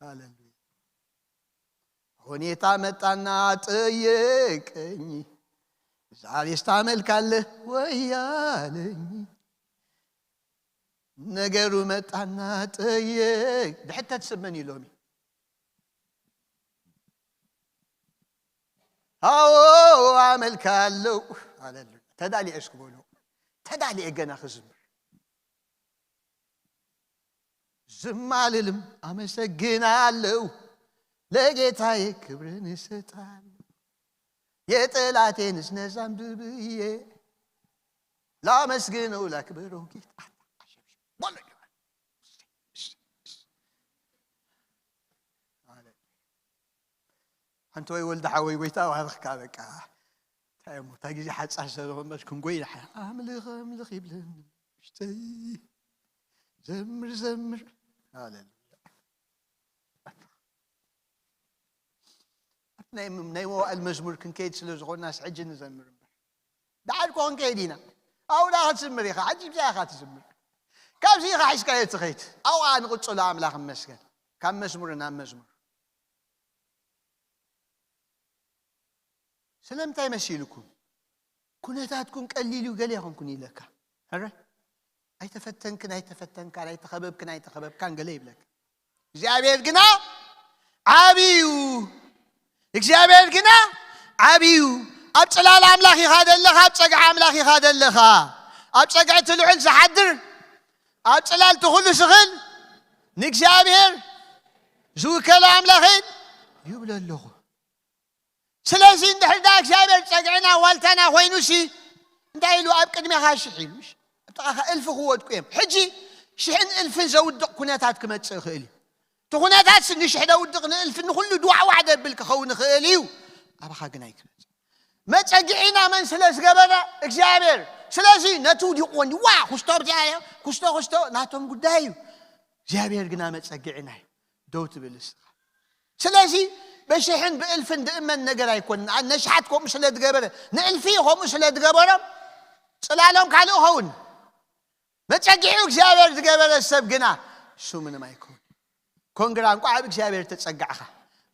ሃሌሉያ። ሁኔታ መጣና ጠየቀኝ። ዛሬስ ታመልካለህ ወይ አለኝ። ነገሩ መጣና ጠየቅ ድሕተት ስመን ኢሎሚ። ኣዎ ኣመልካለሁ። ሃሌሉያ። ተዳሊዐ እስኪ በሉ። ተዳሊዐ ገና ክዝምር። ዝም አልልም፣ አመሰግናለሁ። ለጌታዬ ክብርን እሰጣለሁ። የጠላቴንስ ነዛም ብብዬ ላመስግነው ላክብረው ጌታ። በሉ። ኣንተ ወይ ወልደ ሓወይ ጎይታ ባርኽካ። በቃ እንታይ እሞ እታ ግዜ ሓጻር ስለ ዝኾነት ክንጎይ ንሓ ኣምልኽ ኣምልኽ ይብለኒ ውሽጠይ። ዘምር ዘምር። ሃሌሉያ። ኣብቲ ናይ ናይ መዋእል መዝሙር ክንከይድ ስለ ዝኾንናስ ሕጂ ንዘምር እምበር። ደሓር እኮ ክንከይድ ኢና። ኣብኡ ደኣ ክትዝምር ኢኻ። ሕጂ ብዛ ኢኻ ትዝምር። ካብዚ ኢኻ ሒዝካዮ ትኸይድ። ኣብኣ ንቕጽሎ ኣምላኽ ይመስገን። ካብ መዝሙር ናብ መዝሙር። ስለምንታይ መሲልኩም? ኩነታትኩም ቀሊል እዩ ገለ ይኾንኩን ኢለካ። ሕረ ኣይተፈተንክን ኣይተፈተንካን ኣይተኸበብክን ኣይተኸበብካን ገለ ይብለካ። እግዚኣብሔር ግና ዓብዩ። እግዚኣብሔር ግና ዓብዩ። ኣብ ጽላል ኣምላኽ ኢኻ ዘለኻ፣ ኣብ ጸግዒ ኣምላኽ ኢኻ ዘለኻ። ኣብ ጸግዒ እቲ ልዑል ዝሓድር፣ ኣብ ጽላል እቲ ኩሉ ዝኽእል ንእግዚኣብሔር ዝውከሎ ኣምላኸይ ይብሎ ኣለኹ። ስለዚ እንድሕር ዳ እግዚኣብሔር ጸግዕና ዋልታና ኮይኑሲ እንታይ ኢሉ ኣብ ቅድሜኻ ሽሕ ኢሉ ኣብ ጥቓኻ እልፊ ክወድቁ እዮም። ሕጂ ሽሕን እልፍን ዘውድቕ ኩነታት ክመጽእ ይኽእል እዩ። እቲ ኩነታት ንሽሕ ደውድቕ ንእልፊ ንኹሉ ድዋዕዋዕ ደብል ክኸውን ይኽእል እዩ። ኣባኻ ግን ኣይክመጽእ። መጸግዒና መን ስለ ዝገበረ እግዚኣብሔር። ስለዚ ነቲ ውዲቕዎ እንዲ ዋ ኩስቶ ብዚኣዮ ኩስቶ ኩስቶ ናቶም ጉዳይ እዩ። እግዚኣብሔር ግና መጸግዒና እዩ። ደው ትብል እስኻ። ስለዚ በሽሕን ብእልፍን ድእመን ነገር ኣይኮንን። ነሽሓት ከምኡ ስለ ዝገበረ ንእልፊ ከምኡ ስለ ዝገበሮም ጽላሎም ካልእ ኸውን። መጸግዒኡ እግዚኣብሔር ዝገበረ ሰብ ግና እሱ ምንም ኣይከውን። ኮንግራ እንቋዕ ኣብ እግዚኣብሔር ተጸጋዕኻ።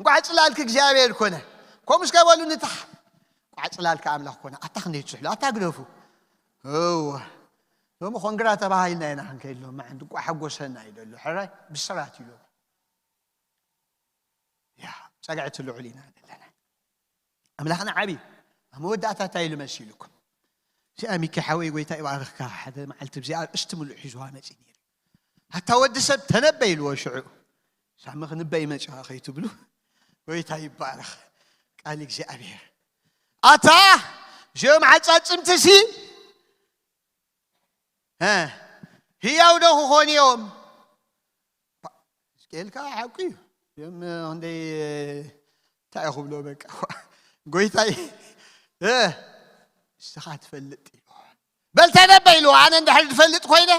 እንቋዕ ጽላልክ እግዚኣብሔር ኮነ። ከምኡ እስከ በሉ ንታሕ። እንቋዕ ጽላልካ ኣምላኽ ኮነ። ኣታ ክንደይ ትስሕሉ ኣታ ግደፉ። እወ ሎሚ ኮንግራ ተባሂልና ኢና ክንከይድ ሎሚ እንቋዕ ሓጎሰና እዩ ደሎ ሕራይ ብስራት እዩ ሎሚ። ያ ጸግዒ እቲ ልዑል ኢና ዘለና። ኣምላኽና ዓብዩ። ኣብ መወዳእታ እንታይ ኢሉ መሲሉኩም? እዚኣ ሚኪ ሓወይ ጎይታ ይባርኽካ። ሓደ መዓልቲ እዚኣ እስቲ ምሉእ ሒዝዋ መጺ ነይሩ። ኣታ ወዲ ሰብ ተነበይ ኢልዎ ሽዑ። ሳሚ ክንበይ መጺኻ ከይትብሉ። ጎይታ ይባረኽ። ቃል እግዚኣብሔር። ኣታ እዚኦም ዓጻጽምትሲ እ፣ ህያው ዶ ክኾኑ እዮም? ህዝቅኤል ከዓ ሓቁ እዩ። እዮም ክንደይ እንታይ ክብሎ በቃ ጎይታይ እ፣ ንስኻ ትፈልጥ ኢሉ በል ተነበ ኢሉ ኣነ እንድሕር ዝፈልጥ ኮይነ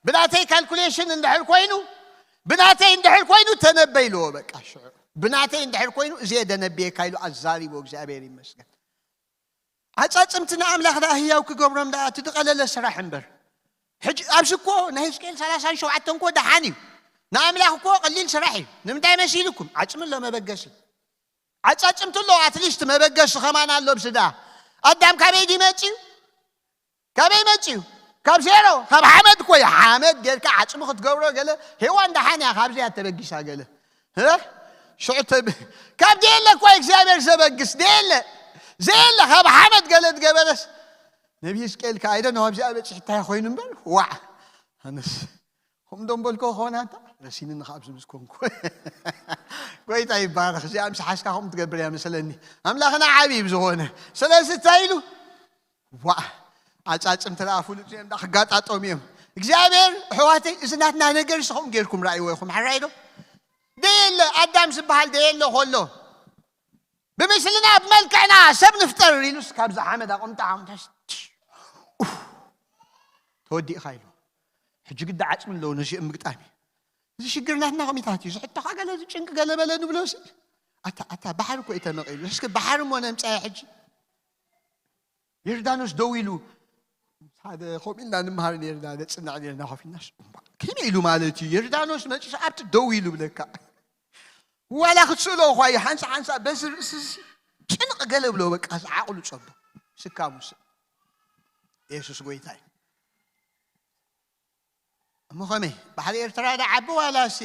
ብናተይ ካልኩሌሽን እንድሕር ኮይኑ ብናተይ እንድሕር ኮይኑ ተነበ ኢልዎ በቃ ሽዑ ብናተይ እንድሕር ኮይኑ እዚ ደነብየካ ኢሉ ኣዛሪቦ እግዚኣብሔር ይመስገን። ዓጻጽምቲ ንኣምላኽ ደኣ ህያው ክገብሮም ደኣ እቲ ዝቐለለ ስራሕ እምበር። ሕጂ ኣብዚ እኮ ናይ ህዝቅኤል ሰላሳን ሸውዓተን እኮ ደሓን እዩ። ንኣምላኽ እኮ ቀሊል ስራሕ እዩ። ንምንታይ መሲልኩም? ዓጽሚ ኣሎ መበገሲ። ዓጻጽምቲ ኣሎ ኣትሊስት መበገሲ ከማን ኣሎ ብስዳ። ኣዳም ካበይ ድዩ መጺኡ? ካበይ መጺኡ? ካብ ዜሮ፣ ካብ ሓመድ እኮ እዩ። ሓመድ ጌርካ ዓጽሚ ክትገብሮ ገለ ሄዋን ደሓን እያ ካብዚኣ ተበጊሳ ገለ። እ? ሽዑ ተብ ካብ ደየለ እኮ እግዚኣብሔር ዘበግስ ደየለ ዘየለ ካብ ሓመድ ገለ ዝገበረስ ነቢ ህዝቅኤል ከ ኣይደ ነው ኣብዚኣ በፂሕ እንታይ ኮይኑ እምበር ዋዕ ኣነስ ከምኡ ዶ ምበልኮ ክኾን ኣንታ ረሲንኒ ካብ ዝምስ ኮንኩ። ጎይታ ይባረኽ። እዚኣ ምስ ሓዝካ ከምኡ ትገብር እያ መሰለኒ። ኣምላኽና ዓብዪ እዩ ብዝኾነ። ስለዚ እንታይ ኢሉ? ዋ፣ ኣጻጽምቲ ደኣ ፍሉጥ እዮም፣ እንዳ ክጋጣጠሙ እዮም። እግዚኣብሔር፣ ኣሕዋተይ፣ እዚ ናትና ነገር እስኹም ጌርኩም ረኣይዎ ኢኹም፣ ሓራይ ዶ? ደየለ፣ ኣዳም ዝበሃል ደየለ ከሎ፣ ብምስልና ብመልክዕና ሰብ ንፍጠር ኢሉስ ካብዛ ሓመድ ኣቐምጣ፣ ኣቐምጣ፣ ኡፍ፣ ተወዲእካ ኢሉ። ሕጂ ግዳ ዓጽሚ ኣለዎ ነዚኦም ምግጣም እዩ። እዚ ሽግር ናትና ከሚታት እዩ። ዝሕቶኻ ገለ ዝጭንቂ ገለ በለ ንብሎ ሲ። ኣታ፣ ኣታ፣ ባሕሪ እኮ እዩ ተመቒሉ። እስኪ ባሕሪ እሞ ነምጻያ ሕጂ። ዮርዳኖስ ደው ኢሉ፣ ሓደ ከምኡ ኢልና ንምሃር ነርና፣ ነጽንዕ ነርና ኮፍ ኢልናስ፣ እምባ፣ ከመይ ኢሉ ማለት እዩ? ዮርዳኖስ መጺሱ ኣብቲ ደው ኢሉ ብለካ። ዋላ ክትስእሎ እኳ እዩ፣ ሓንሳ ሓንሳ በዚ ርእሲ እዚ ጭንቕ ገለ ብሎ፣ በቃ፣ እዚ ዓቕሉ ጸቦ፣ ስካሙ ስእ። የሱስ ጎይታ እዩ። እሞ ከመይ? ባሕሪ ኤርትራ ዶ ዓቢ ዋላስ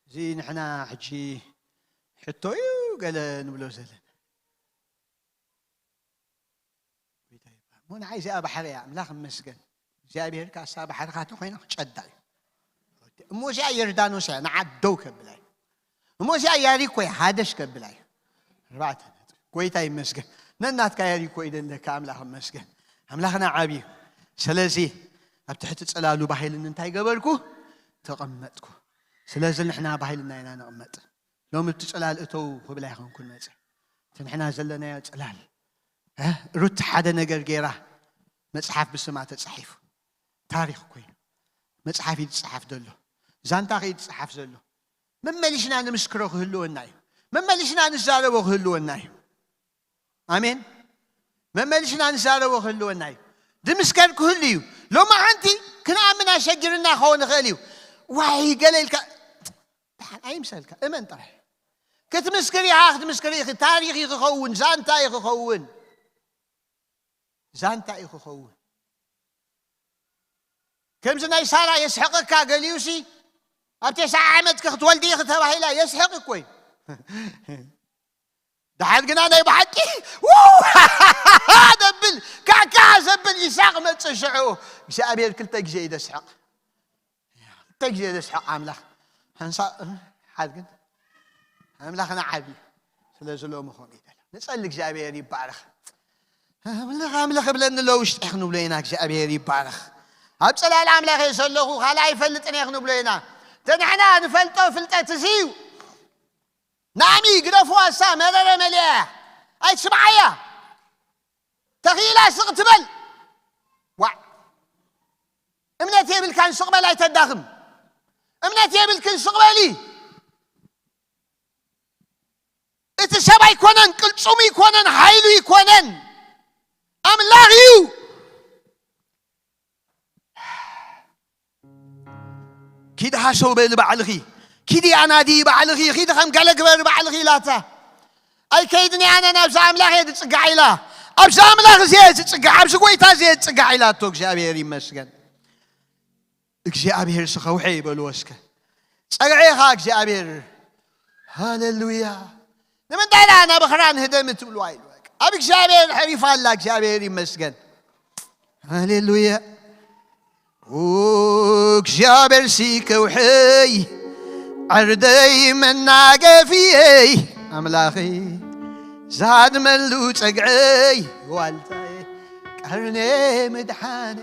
እዚ ንሕና ሕጂ ሕቶ እዩ ገለ ንብሎ ዘለና? ጎይታ ይባረክ። እሞ ንዓይ እዚኣ ባሕሪ እያ፣ ኣምላኽ ይመስገን። እግዚኣብሔር ከኣ እሳ ባሕርኻ ተኾይና ክጨዳ እዩ። እሞ እዚኣ ዮርዳኖስ እያ፣ ንዓ ደው ከብላ እዩ። እሞ እዚኣ ያሪኮ እያ፣ ሃደሽ ከብላ እዩ። ኣርባዕተ ነጥቢ። ጎይታ ይመስገን። ነናትካ ያሪኮ ይደለካ፣ ኣምላኽ ይመስገን። ኣምላኽና ዓብዩ። ስለዚ ኣብ ትሕቲ ጽላሉ ባሂልን እንታይ ገበርኩ? ተቐመጥኩ። ስለዚ ንሕና ባሂልና ኢና ንቕመጥ። ሎሚ እቲ ጽላል እተው ክብል ኣይኮንኩን መጸ። እቲ ንሕና ዘለናዮ ጽላል፣ እ፣ ሩት ሓደ ነገር ገይራ፣ መጽሓፍ ብስማ ተጻሒፉ። ታሪኽ ኮይኑ። መጽሓፍ እዩ ዝጸሓፍ ዘሎ። ዛንታ ከዩ ዝጸሓፍ ዘሎ። መመሊስና ንምስክሮ ክህልወና እዩ። መመሊስና ንዛረቦ ክህልወና እዩ። ኣሜን። መመሊስና ንዛረቦ ክህልወና እዩ። ድምስከር ክህሉ እዩ። ሎሚ ሓንቲ ክንኣምን ኣሸጊርና ክኸውን ይኽእል እዩ። ዋይ ገለ ኢልካ፣ ደሓን ኣይምሰልካ፣ እመን ጥራሕ። ክትምስክር ኢኻ፣ ክትምስክር ኢኺ። ታሪኽ እዩ ክኸውን፣ ዛንታ እዩ ክኸውን። ዛንታ እዩ ክኸውን። ከምዚ ናይ ሳራ የስሕቐካ ገሊኡሲ፣ ኣብ ተስዓ ዓመትኪ ክትወልዲ ኢኺ ተባሂላ የስሕቕ እኮ እዩ። ደሓር ግና ናይ ብሓቂ፣ ውው፣ ዘብል፣ ካካ ዘብል ይስሐቕ መጽእ ሽዑ። እግዚኣብሔር ክልተ ግዜ እዩ ዘስሕቕ። ክልተ ግዜ ዘስሕቕ ኣምላኽ። ሓንሳእ፣ ሓድ ግን ኣምላኽና ዓቢ። ስለዚ ሎሚ ከምኡ ይበል። ንጸሊ እግዚኣብሔር ይባረኽ። ኣምላኽ፣ ኣምላኽ እብለኒ ኣሎ ውሽጢ ክንብሎ ኢና። እግዚኣብሔር ይባረኽ። ኣብ ጽላል ኣምላኽ እየ ዘለኹ፣ ካልእ ኣይፈልጥን እየ ክንብሎ ኢና። እቲ ንሕና ንፈልጦ ፍልጠት እዚ እዩ። ንኣሚ ግደፍዋ፣ እሳ መረረ መሊኣ እያ። ኣይትስምዓያ። ተኽኢላ ስቕ ትበል። ዋዕ። እምነት የብልካን ስቕ በል ኣይተዳኽም። እምነት የብልክን ስቕ በሊ። እቲ ሰብ ኣይኮነን፣ ቅልጽሙ ይኮነን፣ ሓይሉ ይኮነን። ኣምላኽ እዩ። ኪዲ ሃሰው በሊ ባዕልኺ። ኪዲ ኣናዲ ባዕልኺ። ኪዲ ከም ገለ ግበሪ ባዕልኺ ኢላታ። ኣይከይድን እየ ኣነ ናብዚ ኣምላኽ እየ ዝጽጋዕ ኢላ። ኣብዚ ኣምላኽ እዚ እየ ዝጽጋዕ፣ ኣብዚ ጎይታ እዚ እየ ዝጽጋዕ ኢላቶ። እግዚኣብሔር ይመስገን። እግዚኣብሔር ስኸውሐ ይበልዎ እስከ። ጸግዒኻ እግዚኣብሔር። ሃሌሉያ። ንምንታይ ደኣ ናብ ኽራን ህደም ትብልዋ ኢሉ። ኣብ እግዚኣብሔር ሕሪፋ ኣላ፣ እግዚኣብሔር ይመስገን። ሃሌሉያ። ኦ እግዚኣብሔር ሲ ከውሐይ፣ ዕርደይ መናገፍየይ፣ ኣምላኸይ ዛድመሉ ጸግዐይ፣ ዋልታየ ቀርነ ምድሓነ።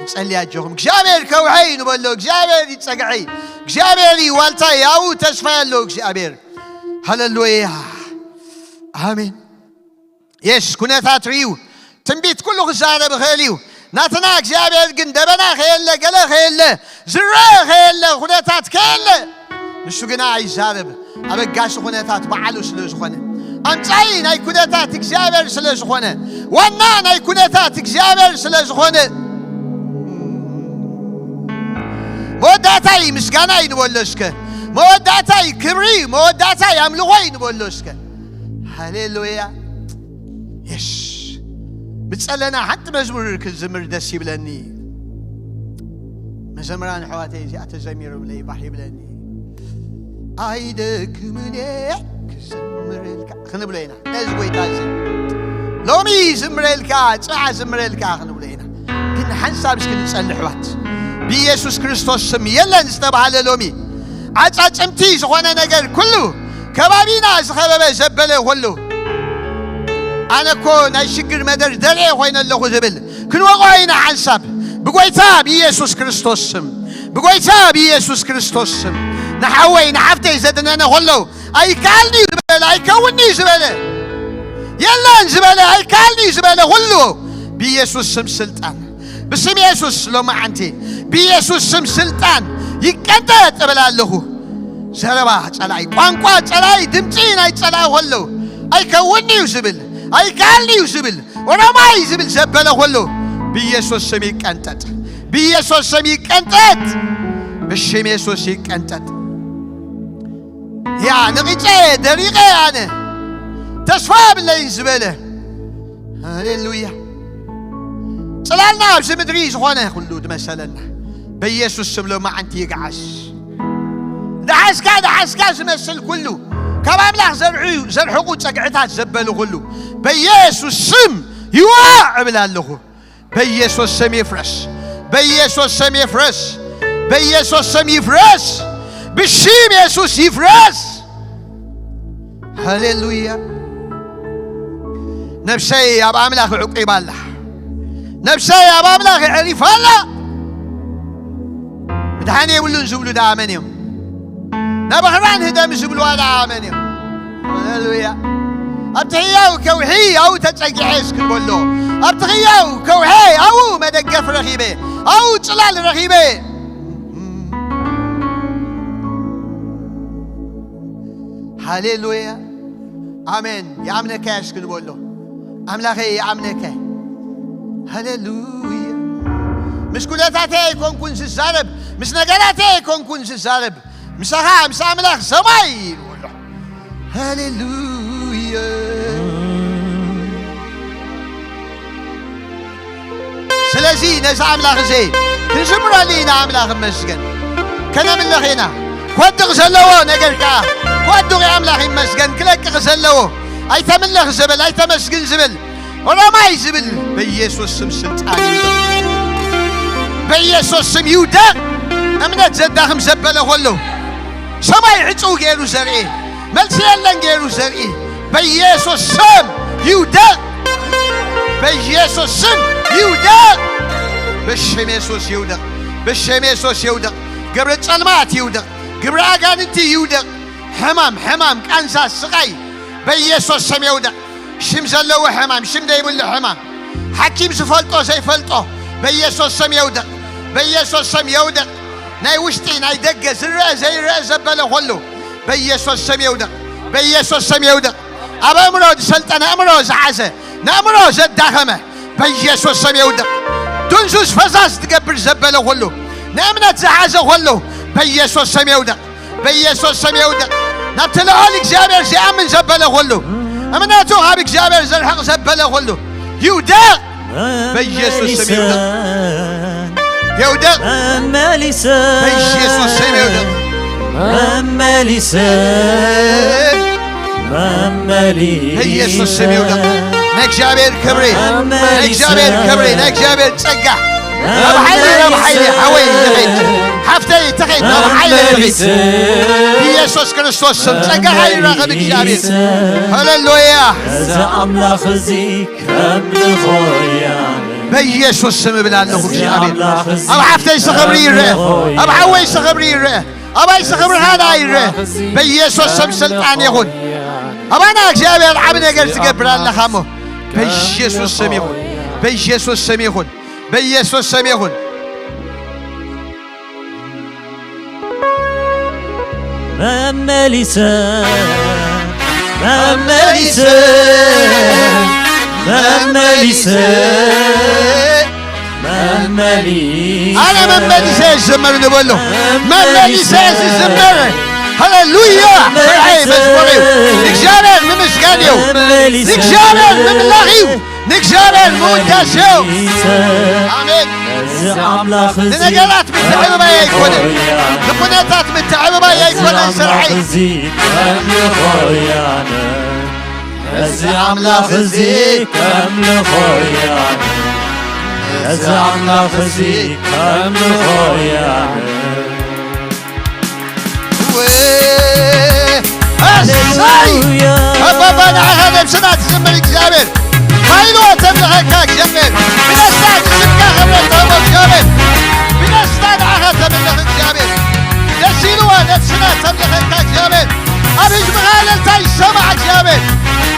ንጸሊ ኣጆኹም። እግዚኣብሔር ከውሐይ ንበሎ። እግዚኣብሔር ይጸግዐይ። እግዚኣብሔር እዩ ዋልታየ፣ ያው ተስፋ ያለው እግዚኣብሔር። ሃሌሉያ። ኣሜን። የስ፣ ኩነታት ርእዩ። ትንቢት ኩሉ ክዛረብ ይኽእል እዩ። ናትና እግዚኣብሔር ግን ደበና ከየለ፣ ገለ ከየለ፣ ዝረአ ከየለ፣ ኩነታት ከየለ፣ ንሱ ግና ኣይዛረብ። ኣበጋሲ ኩነታት በዓሉ ስለ ዝኾነ፣ ኣምጻኢ ናይ ኩነታት እግዚኣብሔር ስለ ዝኾነ፣ ዋና ናይ ኩነታት እግዚኣብሔር ስለ ዝኾነ፣ መወዳእታይ ምስጋና ይንበሎ እስከ። መወዳእታይ ክብሪ፣ መወዳእታይ ኣምልኾ ይንበሎ እስከ። ሃሌሉያ። የስ። ብጸለና ሓንቲ መዝሙር ክዝምር ደስ ይብለኒ። መዘምራን ኣሕዋተይ እዚኣ ተዘሚሩለይ ባህ ይብለኒ። ኣይደክምን እየ ክዝምረልካ ክንብሎ ኢና። ነዚ ጎይታ እዚ ሎሚ ዝምረልካ፣ ጽባሕ ዝምረልካ ክንብሎ ኢና። ግን ሓንሳብ እስኪ ንጸሊ ኣሕዋት። ብኢየሱስ ክርስቶስ ስም የለን ዝተባህለ ሎሚ። ዓጻጽምቲ ዝኾነ ነገር ኩሉ ከባቢና ዝኸበበ ዘበለ ኩሉ፣ ኣነ እኮ ናይ ሽግር መደርደርየ ኮይነ ኣለኹ ዝብል ክንወቕዖ ኢና ሓንሳብ። ብጎይታ ብኢየሱስ ክርስቶስ ስም፣ ብጎይታ ብኢየሱስ ክርስቶስ ስም፣ ንሓወይ ንሓፍተይ ዘድነነ ከሎ ኣይከኣልን እዩ ዝበለ፣ ኣይከውንን እዩ ዝበለ፣ የለን ዝበለ፣ ኣይከኣልን እዩ ዝበለ ኩሉ ብኢየሱስ ስም ስልጣን፣ ብስም ኢየሱስ ሎማዓንቲ ብኢየሱስ ስም ስልጣን ይቀንጠጥ እብል ኣለኹ። ዘረባ ጸላኢ፣ ቋንቋ ጸላኢ፣ ድምጺ ናይ ጸላኢ ከሎ ኣይከውንን እዩ ዝብል፣ ኣይከኣልን እዩ ዝብል፣ ኦሮማይ ዝብል ዘበለ ኩሉ ብኢየሱስ ስም ይቀንጠጥ፣ ብኢየሱስ ስም ይቀንጠጥ፣ ብሽም ኢየሱስ ይቀንጠጥ። ያ ነቒጸ ደሪቐ ኣነ ተስፋ የብለይን ዝበለ፣ ሃሌሉያ። ጽላልና ኣብዚ ምድሪ ዝኾነ ኩሉ ድመሰለና በኢየሱስ ስም ሎማዓንቲ ይግዓዝ። ደሓስካ ደሓስካ ዝመስል ኩሉ ካብ ኣምላኽ ዘርሑ ዘርሕቑ ጸግዕታት ዘበሉ ኩሉ በኢየሱስ ስም ይዋዕ እብል ኣለኹ። በኢየሱስ ስም ይፍረስ። በኢየሱስ ስም ይፍረስ። በኢየሱስ ስም ይፍረስ። ብሽም ኢየሱስ ይፍረስ። ሃሌሉያ። ነብሰይ ኣብ ኣምላኽ ዕቂባ ኣላ። ነብሰይ ኣብ ኣምላኽ ኣዕሪፋ ኣላ። ምድሓን የብሉን ዝብሉ ደኣ መን እዮም? ናብ ኣኽራን ህደም ዝብልዋ ደኣ መን እዮም? ሃሌሉያ። ኣብቲ ህያው ከውሒ ኣብኡ ተጸጊዐ እስኪ በሎ። ኣብቲ ህያው ከውሒ ኣብኡ መደገፍ ረኺበ፣ ኣብኡ ጽላል ረኺበ። ሃሌሉያ። ኣሜን። ይኣምነካ እየ እስኪ ንበሎ። ኣምላኸይ ይኣምነካ እየ። ሃሌሉያ። ምስ ኩነታተይ ኣይኮንኩን ዝዛረብ፣ ምስ ነገራተይ ኣይኮንኩን ዝዛረብ፣ ምሳኻ፣ ምስ ኣምላኽ ሰማይ ይበሎ። ሃሌሉያ። ስለዚ ነዚ ኣምላኽ እዚ ክንዝምረሉ ኢና። ኣምላኽ እመስገን። ከነምልኽ ኢና። ክወድቕ ዘለዎ ነገር ከኣ ክወድቕ እዩ። ኣምላኽ ይመስገን። ክለቅቕ ዘለዎ ኣይተምልኽ ዝብል ኣይተመስግን ዝብል ኦሮማይ ዝብል በኢየሱስ ስም ስልጣን ይውደቕ። በኢየሱስ ስም ይውደቕ። እምነት ዘዳኽም ዘበለ ከሎ ሰማይ ዕጹው ገይሩ ዘርኢ፣ መልሲ የለን ገይሩ ዘርኢ በኢየሱስ ስም ይውደቕ። በኢየሱስ ስም ይውደቕ። ብሽም የሱስ ይውደቕ። ብሽም የሱስ ይውደቕ። ግብሪ ጸልማት ይውደቕ። ግብሪ ኣጋንንቲ ይውደቕ። ሕማም፣ ሕማም፣ ቃንዛ፣ ስቓይ በኢየሱስ ስም ይውደቕ። ሽም ዘለዎ ሕማም፣ ሽም ዘይብሉ ሕማም፣ ሓኪም ዝፈልጦ ዘይፈልጦ በኢየሱስ ስም ይውደቕ። በኢየሱስ ስም ይውደቕ። ናይ ውሽጢ ናይ ደገ ዝረአ ዘይረአ ዘበለ ኩሉ በኢየሱስ ስም ይውደቕ። በኢየሱስ ስም ይውደቕ። ኣብ ኣእምሮ ዝሰልጠነ ኣእምሮ ዝሓዘ ንኣእምሮ ዘዳኸመ በኢየሱስ ስም ይውደቕ። ድንዙዝ ፈዛዝ ትገብር ዘበለ ኩሉ ንእምነት ዝሓዘ ኩሉ በኢየሱስ ስም ይውደቕ። በኢየሱስ ስም ይውደቕ። ናብቲ ልዑል እግዚኣብሔር ዝኣምን ዘበለ ኩሉ እምነቱ ካብ እግዚኣብሔር ዘርሕቕ ዘበለ ኩሉ ይውደቕ። በኢየሱስ ስም ይውደቕ። ይውደቕ። መመሊሰ በኢየሱስ ስም ይውደቕ። መመሊሰ መመሊ በኢየሱስ ስም ይውደቕ። ናይ እግዚኣብሔር ክብሪ፣ ናይ እግዚኣብሔር ክብሪ፣ ናይ እግዚኣብሔር ጸጋ ናብ ሓይሊ፣ ናብ ሓይሊ ሓወይ ትኸይድ፣ ሓፍተይ ትኸይድ፣ ናብ ሓይሊ ትኸይድ። ብኢየሱስ ክርስቶስ ስም ጸጋኻ ይራኸብ እግዚኣብሔር። ሃሌሉያ። እዚ ኣምላኽ እዚ ከምልኾ እያ። በኢየሱስ ስም እብል ኣለኹ እግዚኣብሔር። ኣብ ሓፍተይ ስኽብሪ ይረአ፣ ኣብ ሓወይ ስኽብሪ ይረአ። ኣባይ ስኽብርኻ ደኣ ይረአ። በኢየሱስ ስም ስልጣን ይኹን። ኣባና እግዚኣብሔር ዓቢ ነገር ትገብር ኣለኻ እሞ በኢየሱስ ስም ይኹን። በኢየሱስ ስም ይኹን። በኢየሱስ ስም ይኹን። መመሊሰ መመሊሰ መመሊሰ መመሊ ኣነ መመሊሰ ዝዘመር ንበሎ። መመሊሰ ዝዘመር። ሃሌሉያ። መርዓይ መዝሙር እዩ። ንእግዚኣብሔር ምምስጋን እዩ። ንእግዚኣብሔር ምምላኽ እዩ። ንእግዚኣብሔር ምውዳስ እዩ። ኣሜን። ንነገራት ምትዕብባይ ኣይኮነን። ንኩነታት ምትዕብባይ ኣይኮነን ስርሐይ። እዚ ኣምላኽ እዚ ከምልኾ እያ። እዚ ኣምላኽ እዚ ከም ንኾያ። እወ፣ ኣሰይ! ሃሌሉያ። ኣባባ፣ ንዓኻ ነብስና ትዝምር እግዚኣብሔር። ሃይሎ ተምልኸካ እግዚኣብሔር። ብደስታ ንስምካ ክብረት ተህቦ እግዚኣብሔር። ብደስታ ንዓኻ ተምልኽ እግዚኣብሔር። ደስ ኢልዋ ነብስና ተምልኸካ እግዚኣብሔር። ኣብ ህዝብኻ እልልታ ይሰማዕ እግዚኣብሔር።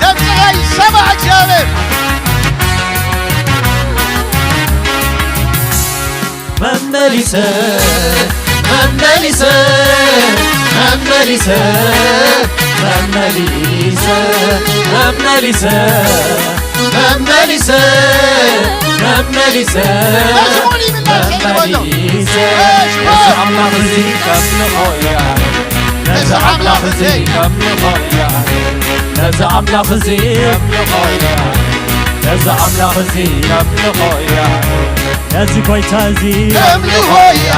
ድምፅኻ ይሰማዕ እግዚኣብሔር። መመሊሰ፣ መመሊሰ፣ መመሊሰ፣ መመሊሰ፣ መመሊሰ፣ መመሊሰ፣ መመሊሰ፣ መዝሙር ይብላል፣ ዘይበሎ። መመሊሰ። መዝሙር። ነዚ ኣምላኽ እዚ ከምልኾ እያ። ነዚ ኣምላኽ እዚ ከምልኾ እያ። ነዚ ኣምላኽ እዚ ከምልኾ እያ። ነዚ ኣምላኽ እዚ ከምልኾ እያ። ነዚ ጐይታ እዚ ከምልኾ እያ።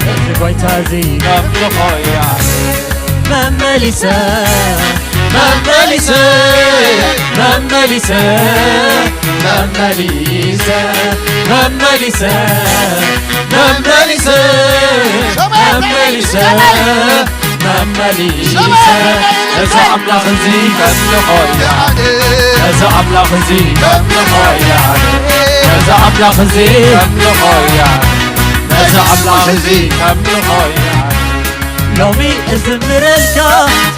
ነዚ ጐይታ እዚ ከምልኾ እያ። መመሊሰ፣ መመሊሰ፣ መመሊሰ፣ መመሊሰ፣ መመሊሰ፣ መመሊሰ፣ ሰማያት መመሊሰ፣ ሰማይ። መመሊሰ። ሰማያት መመሊሰ። ነዚ ኣምላኽ እዚ ከምልኾ እያ። ነዚ ኣምላኽ እዚ ከምልኾ እያ። ነዚ ኣምላኽ እዚ ከምልኾ እያ። ነዚ ኣምላኽ እዚ ከምልኾ እያ። ሎሚ እዝምረልካ፣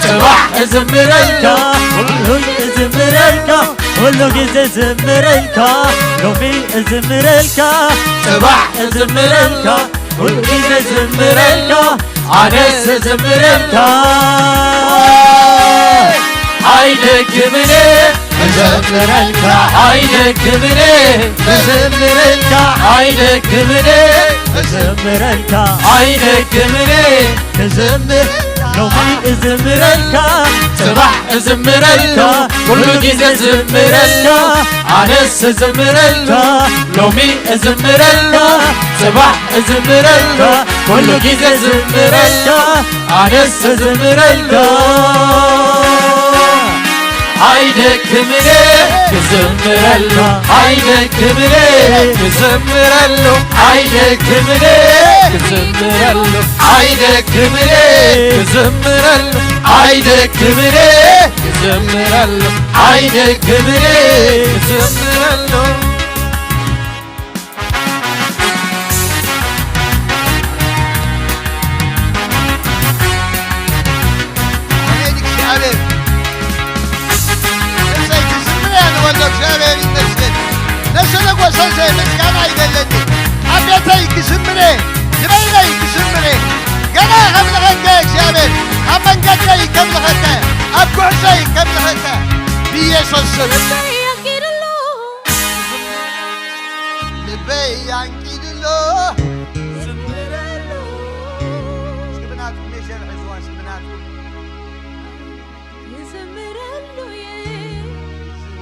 ጽባሕ እዝምረልካ፣ ኩሉ እዝምረልካ፣ ኩሉ ግዜ እዝምረልካ። ሎሚ እዝምረልካ፣ ጽባሕ እዝምረልካ፣ ኩሉ ግዜ እዝምረልካ፣ ኣነስ እዝምረልካ። ኣይደክምን እየ ክዘምረልካ፣ ኣይደክምን እየ ክዘምረልካ፣ ኣይደክምን እየ ክዘምረልካ፣ ኣይደክምን እየ ክዘምር። ሎሚ እዝምረልካ፣ ጽባሕ እዝምረልካ፣ ኩሉ ግዜ እዝምረልካ፣ ኣነስ እዝምረልካ። ሎሚ እዝምረልካ፣ ጽባሕ እዝምረልካ፣ ኩሉ ግዜ እዝምረልካ፣ ኣነስ እዝምረልካ። ኣይደክምን እየ ክዝምረሉ፣ ኣይደክምን እየ ክዝምረሉ፣ ኣይደክምን እየ ክዝምረሉ፣ ኣይደክምን እየ ክዝምረሉ፣ ኣይደክምን እየ ክዝምረሉ፣ ኣይደክምን እየ ክዝምረሉ። ኣሜን። እግዚኣብሔር ነፍሰይ ክዝምር እያ ንበሎ። እግዚኣብሔር ይመስገን። ነሰነጎሰ ምስጋና ይደለኒ። ኣብ ቤተይ ክዝምር እየ፣ ንበይነይ ክዝምር እየ። ገና ከምልኸካ እየ እግዚኣብሔር፣ ኣብ መንገደይ ከምልኸካ እየ፣ ኣብ ጉዕዞይ ከምልኸካ እየ። ብኢየሱስ ስም። ልበይ ኣንቂድሎ። እስኪ ብናትኩም ሜጀር ሕዝዋ፣ እስኪ ብናትኩም። ክዘምረሉ እየ፣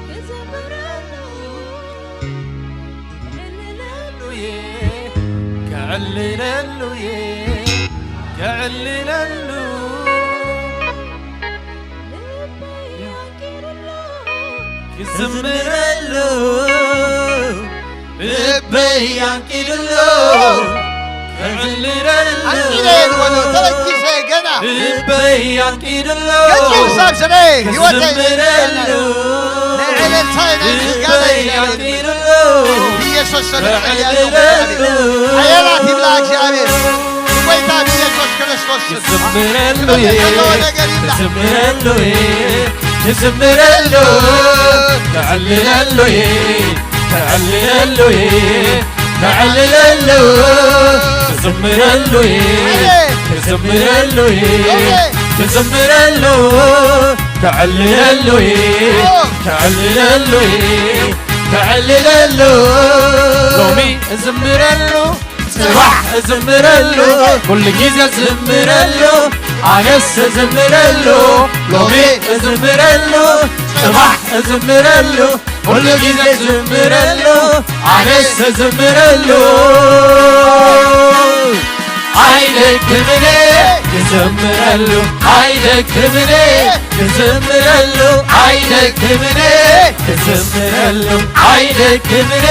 ክዘምረሉ፣ ክዕልለሉ እየ፣ ክዕልለሉ እየ፣ ክዕልለሉ። ልበይ ኣንቂድሎ። ክዝምረሉ ልበይ ኣንቂድሎ። ክዕልለሉ ኣንቂደ በሎ፣ ተበጊሰ ገና። ልበይ ኣንቂድሎ። ገንዘብ ሳብ ስለ ህይወተይ ክዝምረሉ ናይ ዕልልታይ ናይ ምስጋና ልበይ እዩ። ኣንቂድሎ። ኢየሱስ ስም ክዕልለሉ። ኣየራት ይብላ እግዚኣብሔር። ብጎይታ ብኢየሱስ ክርስቶስ ስም። ክዝምረሉ ክብር እየ፣ ዘለዎ ነገር ይብላ። ክዝምረሉ እየ፣ ክዝምረሉ፣ ክዕልለሉ እየ፣ ክዕልለሉ እየ፣ ክዕልለሉ፣ ክዝምረሉ እየ፣ ክዝምረሉ እየ፣ ክዝምረሉ፣ ክዕልለሉ እየ፣ ክዕልለሉ እየ፣ ክዕልለሉ። ሎሚ እዝምረሉ፣ ጽባሕ እዝምረሉ፣ ኩሉ ግዜ እዝምረሉ፣ ኣነስ እዝምረሉ፣ ሎሚ እዝምረሉ፣ ጽባሕ እዝምረሉ፣ ኩሉ ግዜ እዝምረሉ፣ ኣነስ እዝምረሉ። ኣይደክምን ክዘምረሉ፣ ኣይደክምን ክዘምረሉ፣ ኣይደክምን ክዘምረሉ፣ ኣይደክምን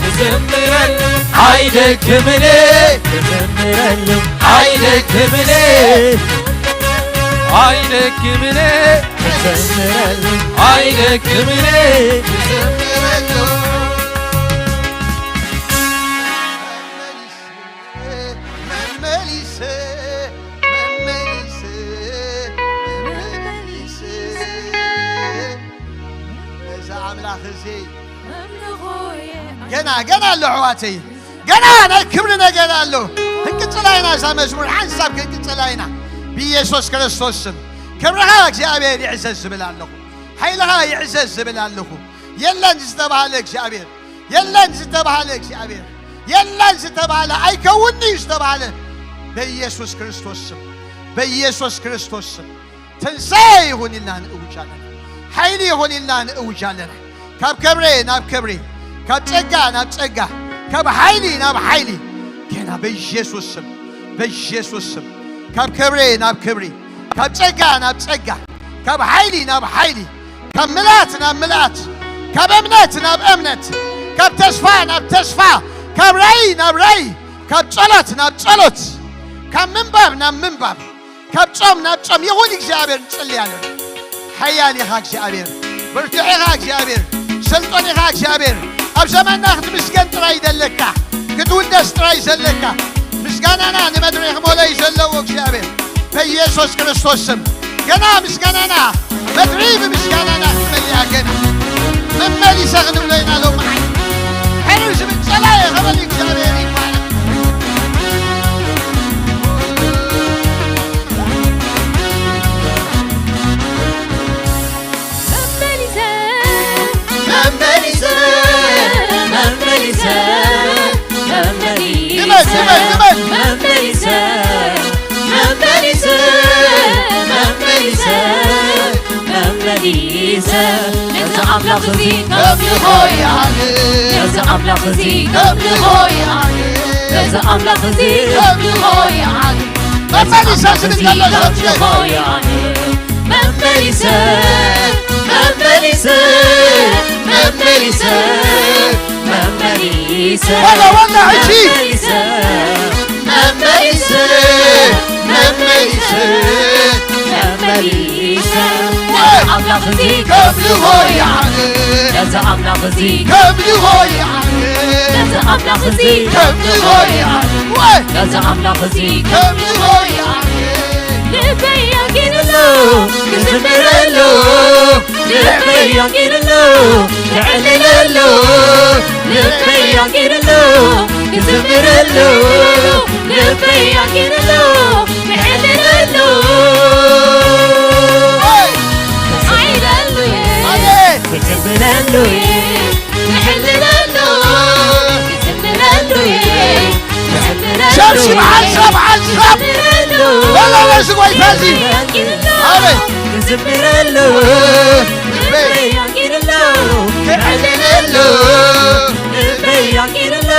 ክዘምረሉ፣ ኣይደክምን ክዘምረሉ፣ ኣይደክምን ኣይደክምን ክዘምረሉ፣ ኣይደክምን ክዘምረሉ። መመሊሰ፣ መመሊሰ፣ መመሊሰ፣ እዚ ኣምላኽ እዚ ገና፣ ገና ኣሎ ኣሕዋተይ፣ ገና ናይ ክብሪ ነገር ኣሎ። ክንቅጽላ ኢና እዛ መዝሙር ሓንሳብ ክንቅጽላ ኢና። ብኢየሱስ ክርስቶስ ስም ክብርኻ እግዚኣብሔር ይዕዘዝ ዝብል ኣለኹ። ሓይልኻ ይዕዘዝ ዝብል ኣለኹ። የለን ዝተባህለ እግዚኣብሔር፣ የለን ዝተባህለ እግዚኣብሔር፣ የለን ዝተባህለ ኣይከውንን'ዩ ዝተባህለ በኢየሱስ ክርስቶስ ስም፣ በኢየሱስ ክርስቶስ ስም ትንሳኤ ይኹን ኢልና ንእውጅ ኣለና። ሓይሊ ይኹን ኢልና ንእውጅ ኣለና። ካብ ክብሪ ናብ ክብሪ፣ ካብ ጸጋ ናብ ጸጋ፣ ካብ ሓይሊ ናብ ሓይሊ ገና በኢየሱስ ስም፣ በኢየሱስ ስም ካብ ክብሪ ናብ ክብሪ፣ ካብ ጸጋ ናብ ጸጋ፣ ካብ ሓይሊ ናብ ሓይሊ፣ ካብ ምልኣት ናብ ምልኣት፣ ካብ እምነት ናብ እምነት፣ ካብ ተስፋ ናብ ተስፋ፣ ካብ ራእይ ናብ ራእይ፣ ካብ ጸሎት ናብ ጸሎት፣ ካብ ምንባብ ናብ ምንባብ፣ ካብ ጾም ናብ ጾም ይኹን እግዚኣብሔር ንጽሊ ኣለና። ሓያል ኢኻ እግዚኣብሔር፣ ብርቱዕ ኢኻ እግዚኣብሔር፣ ሰልጦን ኢኻ እግዚኣብሔር። ኣብ ዘመንና ክትምስገን ጥራይ ዘለካ፣ ክትውደስ ጥራይ ዘለካ፣ ምስጋናና ንመድረኽ መለይ ዘለዎ እግዚኣብሔር በኢየሱስ ክርስቶስ ስም ገና ምስጋናና መድሪ ብምስጋናና ክትመልኣ ገና መመሊሰ ክንብሎ ኢና ሎመዓልቲ። ሕርር ዝብል ጸላኢ ኸበል እግዚኣብሔር ይባረኽ። መመሊሰ፣ መመሊሰ፣ መመሊሰ፣ ንበል፣ ንበል፣ ንበል። መመሊሰ፣ መመሊሰ፣ መመሊሰ፣ መመሊሰ፣ ነዚ ኣምላኽ እዚ ከምልኾ ይኣል፣ ነዚ ኣምላኽ እዚ ከምልኾ ይኣል፣ ነዚ ኣምላኽ እዚ ከምልኾ ይኣል፣ ነዚ መመሊሰ ኣምላኽ ዝብል እዚ ዘሎ ሰብ ከምልኾ ይኣል። መመሊሰ፣ መመሊሰ፣ መመሊሰ፣ መመሊሰ፣ ወላ፣ ወላ፣ ሕጂ። መመሊሰ፣ መመሊሰ፣ መመሊሰ፣ መመሊሰ፣ ነዚ ኣምላኽ እዚ ከምልኾ ይኣል፣ ነዚ ኣምላኽ እዚ ከምልኾ ይኣል፣ ነዚ ኣምላኽ እዚ ከምልኾ ይኣል፣ ወይ። ነዚ ኣምላኽ እዚ ከምልኾ ይኣል። ልበይ ኣንጊዱሉ ክዝምረሉ፣ ልበይ ኣንጊዱሉ ክዕልለሉ፣ ልበይ ኣንጊዱሉ ክዝምረሉ፣ ልበይ ኣንጊዱሉ ክዕልለሉ። ኣይለሉ ኣሜን። ክዝምረሉ፣ ክዕልለሉ፣ ክዝምረሉ፣ ክዝምረሉ። ሸብሽብ ሓንሳብ ሓንሳብ በሎ ነዚ ጎይታ እዚ። ኣሜን። ክዝምረሉ፣ ልበይ ኣንጊዱሉ፣ ክዕልለሉ፣ ልበይ ኣንጊዱሉ፣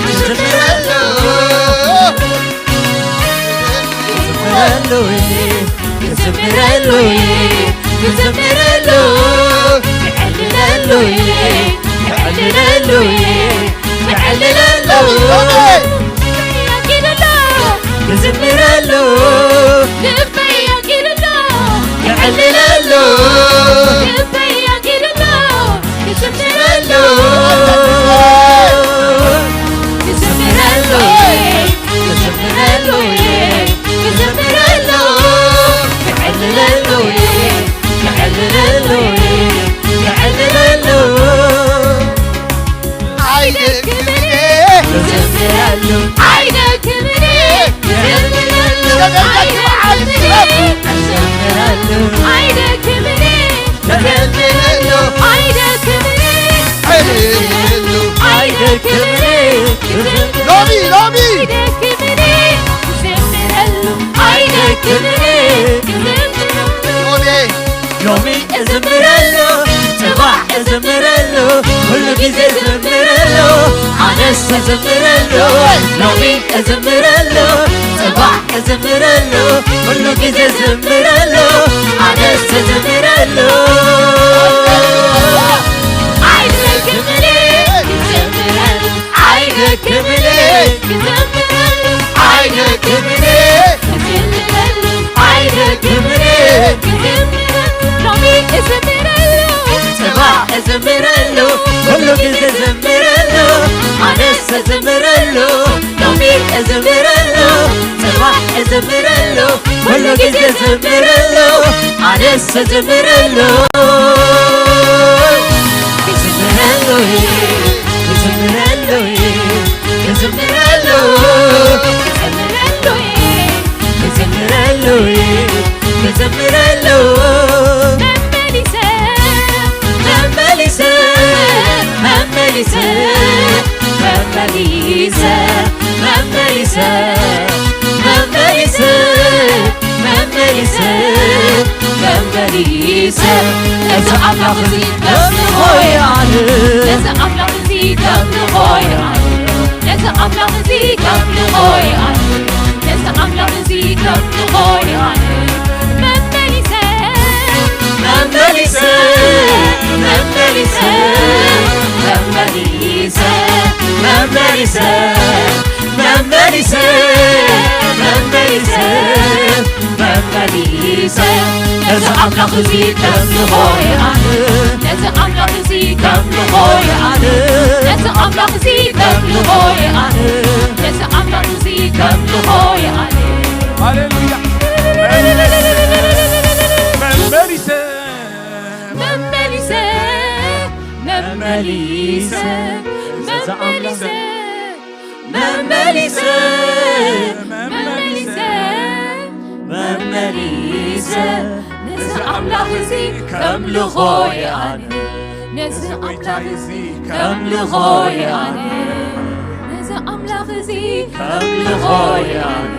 ክዝምረሉ፣ ክዝምረሉ፣ ክዝምረሉ፣ ክዝምረሉ፣ ክዕልለሉ፣ ክዕልለሉ፣ ክዕልለሉ። ኣሜን። ኣንጊዱሉ፣ ክዝምረሉ፣ ልበይ ኣንጊዱሉ፣ ክዕልለሉ፣ ልበይ ኣንጊዱሉ፣ ክዝምረሉ፣ ክዝምረሉ፣ ክዝምረሉ፣ ክዝምረሉ፣ ክዕልለሉ፣ ክዕልለሉ፣ ክዕልለሉ። ኣይደክምን ክዘምረሉ፣ ኣይደክምን ክዘምረሉ፣ ኣይደክምን ክዘምረሉ፣ ኣይደክምን ክዘምረሉ፣ ኣይደክምን ክዘምረሉ፣ ሎሚ፣ ሎሚ። ኣይደክምን ክዘምረሉ፣ ኣይደክምን ክዘምረሉ። ሎሚ ሎሚ እዝምረሉ፣ ጽባሕ እዝምረሉ፣ ኩሉ ግዜ እዝምረሉ። ኣነ እዝምረሉ፣ ሎሚ እዝምረሉ፣ ጽባሕ እዝምረሉ፣ ኩሉ ግዜ እዝምረሉ፣ ኣነስ እዝምረሉ። ኣይደክምን ክዘምረሉ፣ ኣይደክምን ክዘምረሉ፣ ኣይደክምን ክዘምረሉ፣ ኣይደክምን ክዘምረሉ፣ ሎሚ እዝምረሉ፣ ጽባሕ እዝምረሉ፣ ኩሉ ግዜ እዝምረሉ፣ ኣነስ እዝምረሉ፣ ሎሚ እዝምረሉ፣ ጽባሕ እዝምረሉ፣ ኩሉ ግዜ እዝምረሉ፣ ኣነስ እዝምረሉ። እዝምረሉ፣ እዝምረሉ፣ እዝምረሉ፣ እዝምረሉ፣ እዝምረሉ፣ እዝምረሉ። መመሊሰ፣ መመሊሰ፣ መመሊሰ፣ መመሊሰ፣ መመሊሰ፣ መመሊሰ፣ መመሊሰ፣ መመሊሰ። ነዚ ኣምላኽ እዚ ከምልኾ ይኣል። ነዚ ኣምላኽ እዚ ከምልኾ ይኣል። ነዚ ኣምላኽ እዚ ከምልኾ ይኣል። ነዚ ኣምላኽ እዚ ከምልኾ ይኣል። መመሊሰ፣ መመሊሰ፣ መመሊሰ፣ መመሊሰ፣ መመሊሰ፣ መመሊሰ፣ መመሊሰ፣ መመሊሰ። ነዚ ኣምላኽ እዚ ከምልኾ ይኣል። ነዚ ኣምላኽ እዚ ከምልኾ ይኣል። ነዚ ኣምላኽ እዚ ከምልኾ ይኣል። ነዚ ኣምላኽ እዚ ከምልኾ ይኣል። ሃሌሉያ። መመሊሰ፣ መመሊሰ፣ መመሊሰ፣ መመሊሰ፣ መመሊሰ፣ መመሊሰ፣ መመሊሰ፣ ነዚ ኣምላኽ እዚ ከምልኾ ይኣል። ነዚ ኣምላኽ እዚ ከምልኾ ይኣል። ነዚ ኣምላኽ እዚ ከምልኾ ይኣል።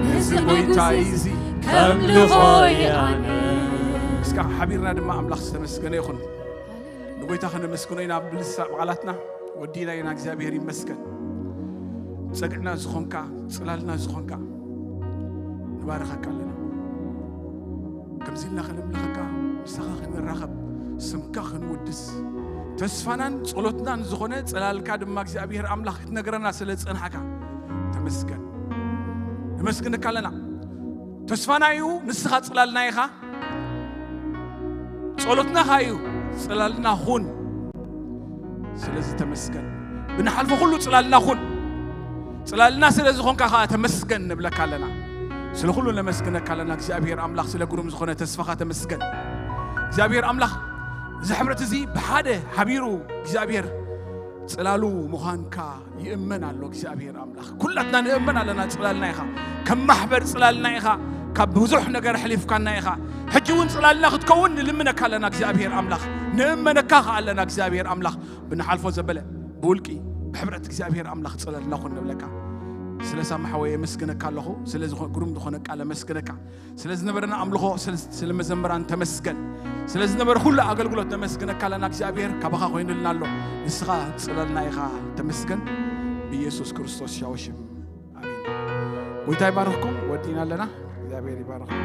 ነዚ ንጉስ እዚ ከምልኾ ይኣል። እስካ ሓቢርና ድማ ኣምላኽ ዝተመስገነ ይኹን። ንጎይታ ከነመስግኖ ኢና ብልሳ ቃላትና ወዲና ኢና። እግዚኣብሔር ይመስገን። ጸግዕና ዝኾንካ፣ ጽላልና ዝኾንካ ንባርኸካ ኣለና። ከምዚ ኢልና ከነምልኸካ፣ ምሳኻ ክንራኸብ፣ ስምካ ክንውድስ፣ ተስፋናን ጸሎትናን ዝኾነ ጽላልካ ድማ እግዚኣብሔር ኣምላኽ ክትነግረና ስለ ዝጸንሓካ ተመስገን። ነመስግነካ ኣለና። ተስፋና እዩ፣ ንስኻ ጽላልና ኢኻ። ጸሎትና ኸኣ እዩ፣ ጽላልና ኹን። ስለዚ ተመስገን። ብንሓልፎ ኩሉ ጽላልና ኹን። ጽላልና ስለ ዝኾንካ ኸኣ ተመስገን ንብለካ ኣለና። ስለ ኩሉ ነመስግነካ ኣለና እግዚኣብሔር ኣምላኽ፣ ስለ ግሩም ዝኾነ ተስፋኻ ተመስገን። እግዚኣብሔር ኣምላኽ፣ እዚ ሕብረት እዚ ብሓደ ሓቢሩ እግዚኣብሔር ጽላሉ ምዃንካ ይእመን ኣሎ እግዚኣብሔር ኣምላኽ። ኩላትና ንእመን ኣለና ጽላልና ኢኻ። ከም ማሕበር ጽላልና ኢኻ። ካብ ብዙሕ ነገር ኣሕሊፍካና ኢኻ። ሕጂ እውን ጽላልና ክትከውን ንልምነካ ኣለና እግዚኣብሔር ኣምላኽ። ንእመነካ ኸኣ ኣለና እግዚኣብሔር ኣምላኽ። ብንሓልፎ ዘበለ ብውልቂ ብሕብረት እግዚኣብሔር ኣምላኽ ጽላልና ኹን ንብለካ። ስለ ሳሚ ሓወይ የመስግነካ ኣለኹ። ስለ ዝኾ-፣ ግሩም ዝኾነ ቃል ኣመስግነካ። ስለ ዝነበረና ኣምልኾ፣ ስለ፣ ስለ መዘምራን ተመስገን። ስለ ዝነበረ ኩሉ ኣገልግሎት ነመስግነካ ኣለና እግዚኣብሔር። ካባኻ ኮይኑልና ኣሎ። ንስኻ ጽለልና ኢኻ። ተመስገን። ብኢየሱስ ክርስቶስ ሕያው ሽም። ኣሜን። ጎይታ ይባርኽኩም። ወዲእና ኣለና። እግዚኣብሔር ይባርኽኩም።